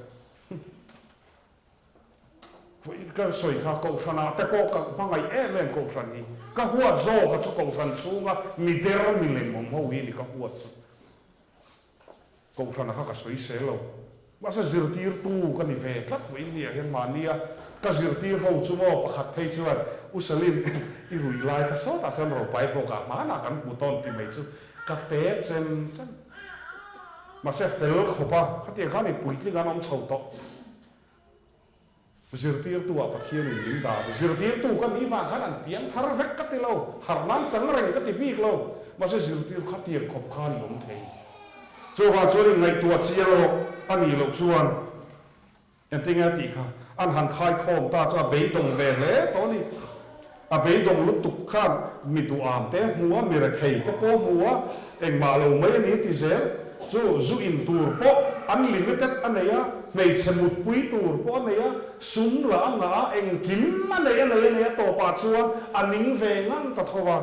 Ka sawi kha Kohhranah te pawh ka hmangaih em em Kohhran hi. Ka huat zawk a chu Kohhran chhunga mi der milem awm ho hi ni ka huat chu. Kohhrana kha ka sawi sel lo. Mahse zirtirtu ka ni ve tlat vawi nia hian mahnia ka zirtir ho chu maw pakhat phei chuan U Salim i ruih lai kha sawtah chuan ropai bawkah hmanah kan hmu tawn ti mai chu ka te chem chem. Mahse fel khawp a, khatiang khan i puitling an awm chho tawh. Zirtirtu ah Pathian in min dah a, zirtirtu ka nih vang khan an piang thar vek ka ti lo, harh nan chang reng ka ti bik lo, mahse zirtir kha tiang khawp khan i awm thei. Chuvang chuan in ngaihtuah chiang rawh a nih loh chuan engtin nge a tih kha an han khai khawm ta chu a beidawng ve hle tawh a ni. A beidawng lutuk khan mi duham te hmu a, mi rethei te pawh hmu a, engmah lo mai a ni ti zel chu zu in tur pawh unlimited a nei a, hmeichhe mutpui tur pawh a nei a, sum lah a ngah a, engkim a nei a nei a nei a tawpah chuan a ning ve ngang ta tho va,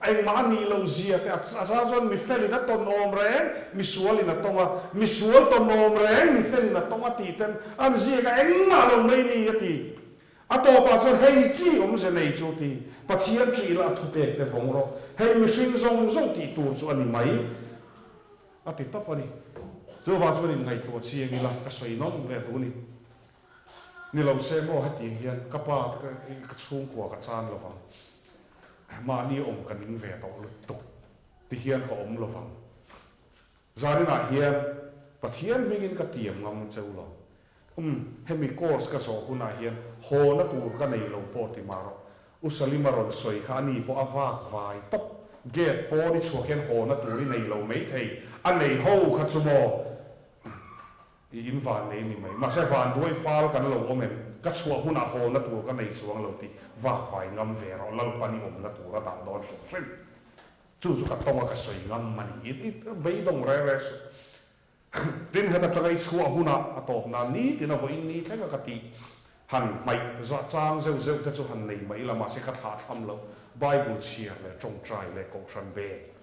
engmah a nih loh zia te a zar chuan mi felin a tawn awm reng, mi sualin a tawng a, mi sual tawn awm reng, mi felin a tawng a tih ten an ziak a, engmah lo mai ni a ti. A tawpah chuan hei chi awmze nei chu ti, Pathian ṭih la a thupek te vawng rawh, hei mihring zawng zawng tih tur chu a ni mai, a ti tawp a ni. Chuvang chuan inngaihtuah chiang ila ka sawi nawm leh duh ni. Ni lo se maw hetiang hian ka pa ka chhungkua ka chan lo vang, mahni awm ka ning ve tawh lutuk ti hian ka awm lo vang. Zaninah hian Pathian hmingin ka tiam ngam cheu lo. Umm, hemi course ka zawh hunah hian haw na tur ka nei lo pawh ti mah rawh. U Salima rawn sawi kha ani pawh a vak vai tawp. Gate pawn i chhuak hian haw na tur i nei lo maithei. A nei ho kha chu maw? I in van nei ni mai. Mahse vanduai fal kan lo awm em? Ka chhuah hunah haw na tur ka nei chuang lo tih vak vai ngam ve rawh. Lalpan i awmna tur a dah dawn hrim hrim. Chu chu ka tawng a ka sawi ngam a ni. I beidawng reng reng suh. Tin, heta tanga i chhuah hunah a tawp nan nitin a vawiin ni thleng a ka tih. Han hmaih zah chang zeuh zeuh te chu han nei mai la, mahse ka thlah tham loh. Bible chhiar leh tawngtai leh kohhran bek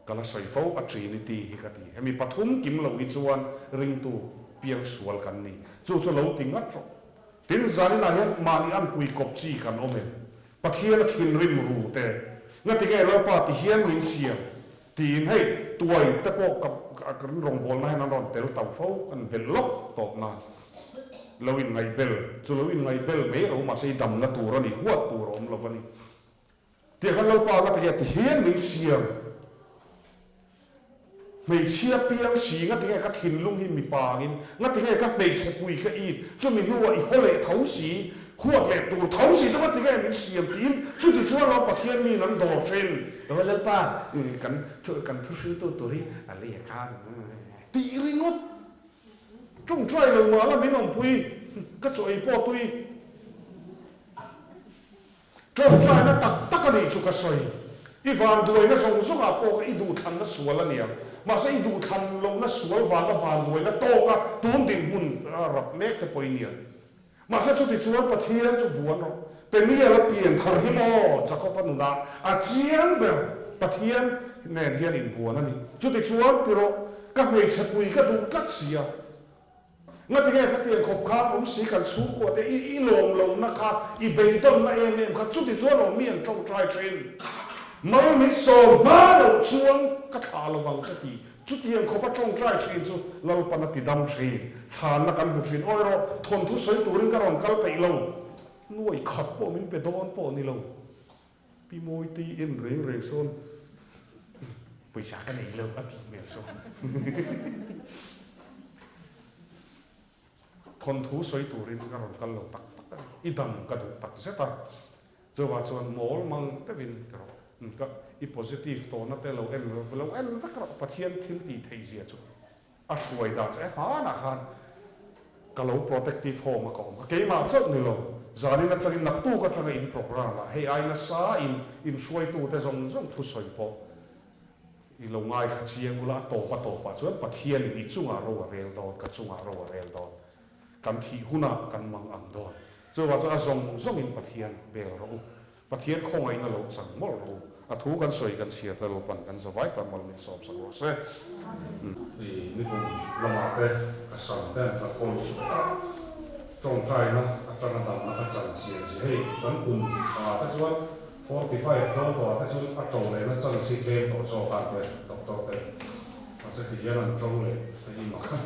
ka la sawi fo a Trinity hi ka ti. Hemi pathum kim lo hi chuan ringtu piang sual kan ni. Chu chu lo ti ngat rawh. Tin, zaninah hian mahni anpui kawp chi kan awm em? Pathian a thinrim ru te, ngati nge Lalpa ti hian min siam? tiin hei tuai te pawh ka kan rawngbawlna hian an rawn tel tau fo, kan belh lawk tawp na lo inngaihbel chu lo inngaihbel mai ro mahse i damna tur a ni, huat tur a awm lo a ni. Tiang khan Lalpa ngati nge ti hian min siam? Hmeichhia piang si ngati nge ka thinlung hi mipa angin, ngati nge ka hmeichhe pui ka it, chumi hnuah i haw leh tho si, huat leh tur tho si chu ngati nge min siam tiin chuti chuan lo Pathian mi nan dawr thin. Aw Lalpa, kan kan thuhriltu tur hi a lei a khan tih ringawt tawngtai lo mah la min awmpui, ka chaw ei pawh tui. Tawngtaina tak tak a nih chu ka sawi. I vanduaina zawng zawngah pawh kha i duhthlanna sual a niang. Mahse i duhthlan lohna sual vanga vanduaina tawka tun dinhmun rap mek te pawh i niang. Mahse chuti chuan Pathian chu buan rawh. Peniel a pian thar hi maw Jakob a nunah a chiang ber Pathian nen hian inbuan a ni. Chuti chuan ti rawh, ka hmeichhe pui ka duh tlat si a. Ngati nge khatiang khawp khan awm si kan chhungkua te i i lawm lohna kha i beidawnna em em kha chuti chuan awm mi an tawngtai thin. Mal min sawm hma loh chuan ka thlah lo vang che ti chutiang khawpa tawngtai thin chu Lalpan a ti dam thin. Chhanna kan hmu thin. Awi rawh, thawnthu sawi turin ka rawn kal peih lo. Nuai khat pawh min pe dawn pawh ni lo. Pi Mawi tei en reng reng sawn pawisa ka nei lo a tih hmel sawn thawnthu sawi turin ka rawn kal lo tak tak a ni. I dam ka duh tak zet a, chuvang chuan mawl mang deuhin ti rawh. Ka i positive tawhna te lo en lo en vek rawh Pathian thil tih theih zia chu. A hruai dan che hmanah khan ka lo protective home a ka awm kha keimah chauh ni lo, zanin atangin naktuk atanga in programme ah hei ai nasa in in hruaitute zawng zawng thusawi pawh i lo ngaithla chiang ula a tawp a tawpah chuan Pathianin i chungah ro a rel dawn, ka chungah ro a rel dawn. Kan thih hunah kan mang ang dawn. Chuvang chuan a zawng zawngin Pathian bel rawh u. Pathian khawngaihna lo chang mawlh rawh u. A thu kan sawi kan chhiar te lo pan kan zavai tan mawlh min sawm sak rawh se. I nikum lamah te ka sam te an tla kawl vek a, tawngtaina atanga damna ka chan chian zia hei kan kum ah te chuan 45 dawn tawh ah te chuan a to lehna chance hi tlem tawh zawk a te doctor te mahse tihian an to leh te hi mak a.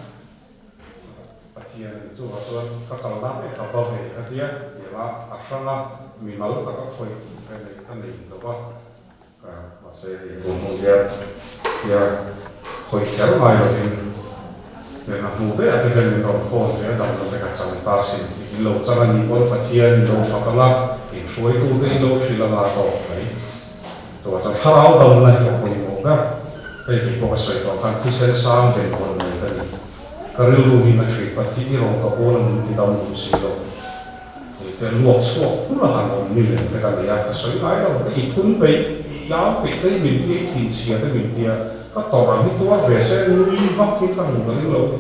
Pathian a ni. Chuvah chuan ka kalna pek ka va ve ka tia, tianga a hranga mimal taka khawih ka neih ka nei lo va, mahse hei tun hnu hian tia khawih kher ngai lovin lehkha hmu daih ah te hian min rawn phone ve a, dam lo te ka chang ta sin tih in lo chang a nih pawn Pathian in lo fak anga inhruaitu te in lo hrilh anga tawk mai. Chuvah chuan thlarau damna hi a pawimawh ber. Hei kei pawh ka sawi tawh khan thisen sang ve vawn mai ka ni. Ka rilru hi na ṭhei pat hi i rawn ka pawn a min ti dam duh si lo. Hei te luak chhuak hul a han awm ni lem te ka nei a, ka sawi ngai lo. Ka i phun peih, i au peih te i min tia, i thinchhia te min tia, ka tawrh ang hi tuar ve se nui vak hi ka hmu ka ring lo ni.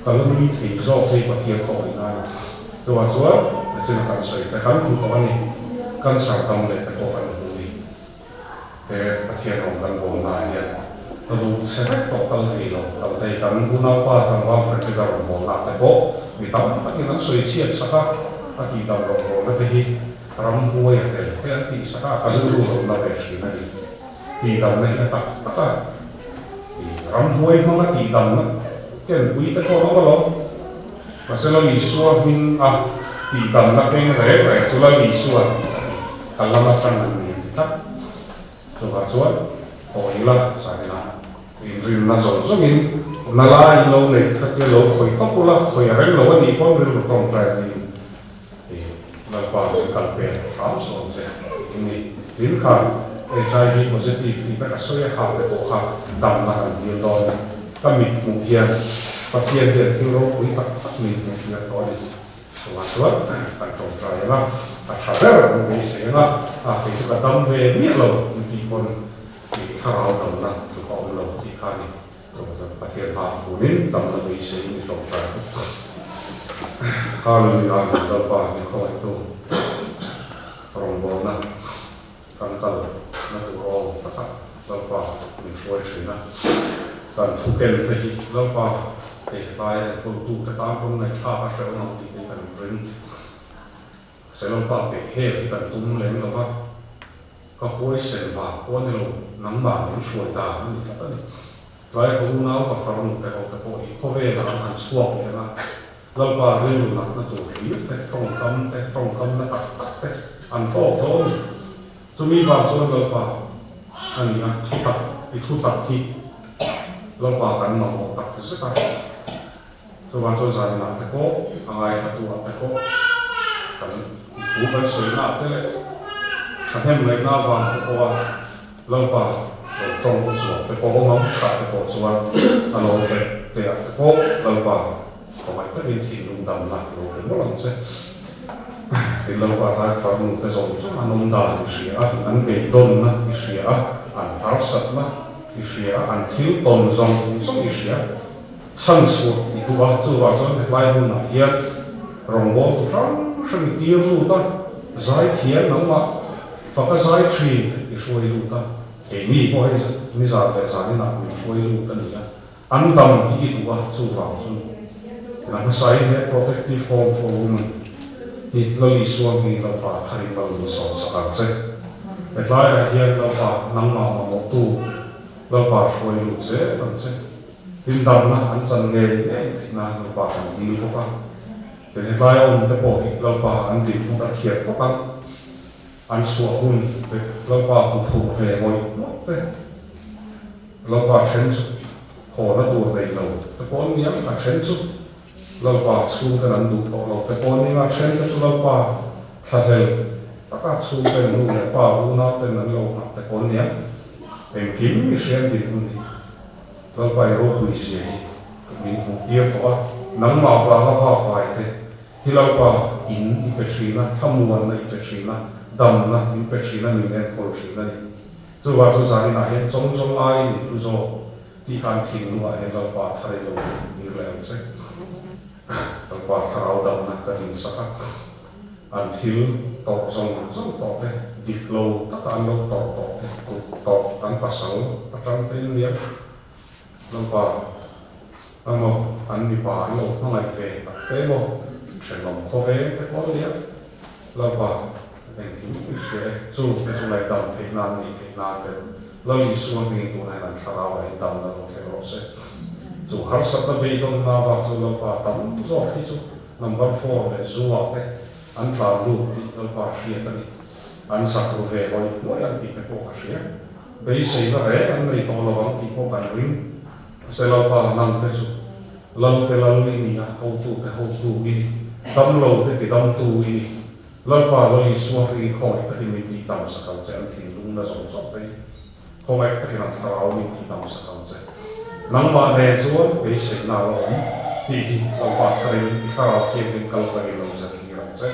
Ka la nui thei zawk hei Pathian tawh ni ngai. Chuvang chuan nachina kan sawi te kan hmu tawh a ni. Cancer dam leh te pawh kan hmu ni. He Pathian rawng kan bawlna ah hian ka duh chhe vek tawh kal thei lo. Kal thei kan unaupa tlangval Frederick-a rawn bawlna te pawh mi tam takin an sawi chhiat sak a, a tihdam rawn bawlna te hi ramhuai a tel te an tih sak a, ka rilru rawn la ve thin a ni. Tihdamna hi a tak tak a. Ramhuai hmanga tihdamna kenpui te pawh an awm alawm. Mahse Lal Isua hming a tihdamna keng reng reng chu Lal Isua a ti. Ka lam atang an ni a ti tlat. Chuvah chuan haw ila zaninah inrinna zawng zawngin na lai in lo neih kha tia lo khawih tawp ula, khawih a reng lo a nih pawn rilru tawngtai niin Lalpa min kal pek hram sawn che in ni. Tin kha HIV positive tih te ka sawi a khang te pawh kha damna kan dil dawn a, ka mit hmuh hian Pathian hian thil ropui tak tak min hmuh tir tawh a ni. Chungah chuan kan tawngtai ang a, a tha ber kan beisei ang a, a kei chu ka dam ve miah lo in tih pawn i thlarau damna chu ka awm lo tih kha a ni. Chungah chuan Pathian hma hunin damna beisei in i tawngtai bawk a. Hallelujah Amen Lalpa min khawngaihtu rawngbawlna kan kal na tur aw taka Lalpa min hruai thin a, kan thu ken te hi Lalpa hei hetlai enkawltu te tan pawn ngaihthlak a hrehawm ang tih te hi kan ring. Lalpa peh hel hi kan tum lem lo va, ka huaisen vang pawh a ni lo, nangmah min hruai dan a ni tlat a ni. Tlai ka unau ka farnu te ho te pawh hi khawvelah an han chhuak leh ang a, Lalpa rilru natna tur hlir te, tawngkam te, tawngkamna tak tak te an tawk dawn a ni. Chumi vang chuan Lalpa a ni a, thutak, i thutak hi Lalpa kan mamawh tak zet a. Chuvang chuan zaninah te pawh, a ngaithlatuah te pawh kan i thu kan sawinaah te leh thahnem ngaihna avang te pawha Lalpa lo tawng chhuak te pawh awm ang tah te pawh chuan a lo nghet te ah te pawh Lalpa khawngaih takin thinlung damna lo pe mawlh ang che. Tin Lalpa tlai farnu te zawng zawng an awm dan i hria a, an beidawnna i hria a, an harsatna i hria a, an thil tawn zawng zawng i hria. Chhan chhuah i duh a, chuvang chuan hetlai hmunah hian rawngbawltu hrang hrang i tir lut a, zai thiam nangmah faka zai thin i hruai lut a, keini pawh hei nizan leh zaninah min hruai lut a ni a, an dam hi i duh a, chuvang chu a hmasain he Protective Home for Women hi Lal Isua hming Lalpa tharin mal min sawm sak ang che. Hetlaiah hian Lalpa nangmah mamawhtu Lalpa hruai lut zel ang che. Tin damna an chan ngei ngei theih nan Lalpa kan dil bawk a. Tin hetlai a awm te pawh hi Lalpa an din hun a thiat bawk ang. An chhuah hun te Lalpa hmu phurh ve ngawih ngawih te. Lalpa then chu hawna tur nei lo te pawh an ni ang, a then chu Lalpa chhungten an duh tawh lo te pawh an ni ang, a then te chu Lalpa thlahlel taka chhungten nu leh pa unau ten an lo nghah te pawh an ni ang. Engkim mihriang din hun hi Lalpa i ropui zia hi min hmuh tir tawh a, nangmah vanga vak vai te hi Lalpa in i pe thin a, thlamuanna i pe thin a, damna min pe thin a, min enkawl thin a ni. Chuvang chu zaninah hian chawng zawng aiin in hlu zawk tih khan thinlungah hian Lalpa thar i lo tir leh ang che. Lalpa thlarau damna ka dinsak a, an thil tawrh zawng zawng tawh te, dik lo taka an lo tawrh tawh te, kut tawrh an pasal atang te in nia. Lalpa emaw an mipa an lo hmangaih ve tak te emaw thenawm khawveng te pawh nia. Lalpa engkim i hria e, chu te chu ngaihdam theih nan nih theih nan te Lal Isua hmingin tunah hian an thlarau ah hian damna lo thleng rawh se. Chu harsatna beidawnna avang chuan Lalpa tam zawk hi chu number four leh zuah te an tlan lut tih Lalpa hriat a ni. An zak ru ve ngawih ngawih ang tih te pawh ka hria. Beiseina reng an nei tawh lo ang tih pawh kan ring. Mahse Lalpa nang te chu Lal te Lal i ni a, hotu te hotu i ni, damlo te tidamtu i ni. Lalpa Lal Isua hringin khawngaih takin min tihdam sak ang che, an thinlungna zawng zawng te hi khawngaih takin an thlarau min tihdam sak ang che. Nangmah nen chuan beiseina a la awm tih hi Lalpa tharin i thlarau thianghlim kal tlangin lo zirtir ang che.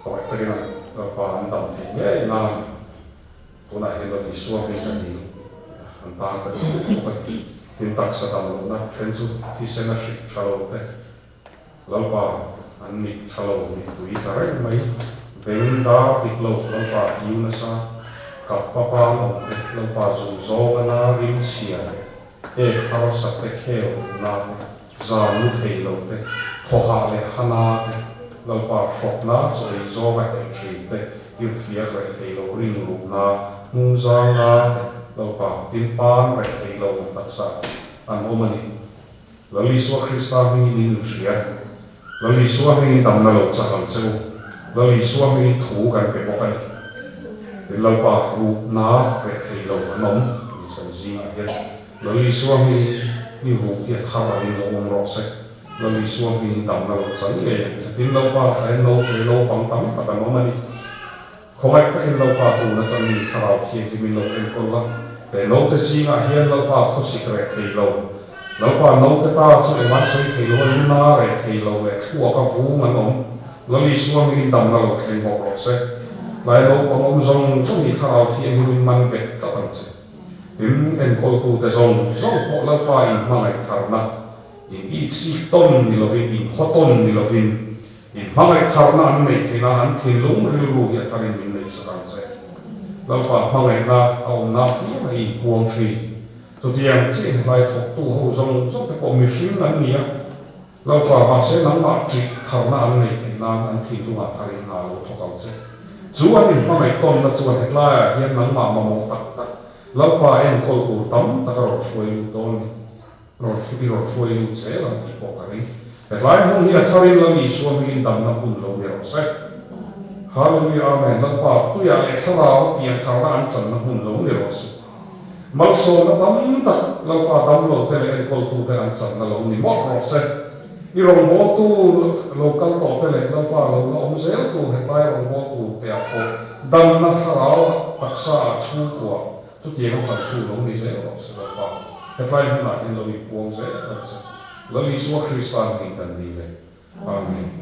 Khawngaih takin an Lalpa an dam thei ngei nan tunah hian Lal Isua hming ka dil an tan ka dil bawk a ni. Tin taksa dam lohna then chu thisen a hrik tha lo te. Lalpa, an mit tha lo mittui tla reng mai, beng dar dik lo Lalpa tiu nasa, kap pa pa an awm te, Lalpa zu zawng a na rim chhia leh ek harsa te khel na te, zan mu thei lo te, thawhah leh hana te, Lalpa hrawkna chaw ei zawng a helh thin te, irhfiak reh thei lo ring ruh na, hnung zang na te, Lalpa tin pan reh thei lo taksa an awm a ni. Lal Isua Krista hmingin in inhria. Lal Isua hmingin damna lo chak ang che u. Lal Isua hmingin thu kan pe bawk a ni. Tin Lalpa ruhna reh thei lo an awm tih chhan zingah hian Lal Isua hmingin i ruh hi a thar angin lo awm rawh se. Lal Isua hmingin damna lo chang ngei ang che. Tin Lalpa thain naute naupang tam tak an awm a ni. Khawngaih takin Lalpa tun atangin Thlarau Thianghlimin lo enkawl la, he naute zingah hian Lalpa khawsik reh thei lo, Lalpa naute ta chu engmah sawi thei lo a luna reh thei lo leh thluaka vung an awm, Lal Isua hmingin damna lo thleng bawk rawh se. Tlai naupang awm zawng zawng hi Thlarau Thianghlimin man bet tlat ang che. Tin, enkawltute zawng zawng pawh Lalpa inhmangaih tharna, in itsik tawn ni lovin, inhaw tawn ni lovin, In hmangaih tharna an neih theih nan an thinlung rilru hi a tharin min neih sak ang che. Lalpa hmangaihna a awmna apiang a inpuang thin. Chutiang chiah hetlai thawktu ho zawng zawng te pawh mihring an ni a, Lalpa mahse nangmah ṭih tharna an neih theih nan an thinlungah tharin hna lo thawk ang che. Chu an inhmangaih tawnna chuan hetlaiah hian nangmah mamawh tak tak Lalpa enkawl tur tam tak a rawn hruai lut dawn a ni. Rawn hruai rawn hruai lut zel ang tih pawh ka ring. Hetlai hmun hi a tharin Lal Isua hmingin damna hun lo ni rawh se. Hallelujah Amen Lalpa tuiah leh thlarau pian tharna an channa hmun lo ni rawh se. Malsawmna tam tak Lalpa damlo te leh enkawltu ten an channa lo ni mawlh rawh se. I rawngbawltu lo kal tawh te leh Lalpa lo la awm zel tur hetlai rawngbawltu te ah pawh damna thlarau taksa ah chhungkua Chutiang a changtu lo ni zel rawh se Lalpa, hetlai hmunah hian lo inpuang zel ang che. Lal Isua Krista hmingin kan ni le. Amen.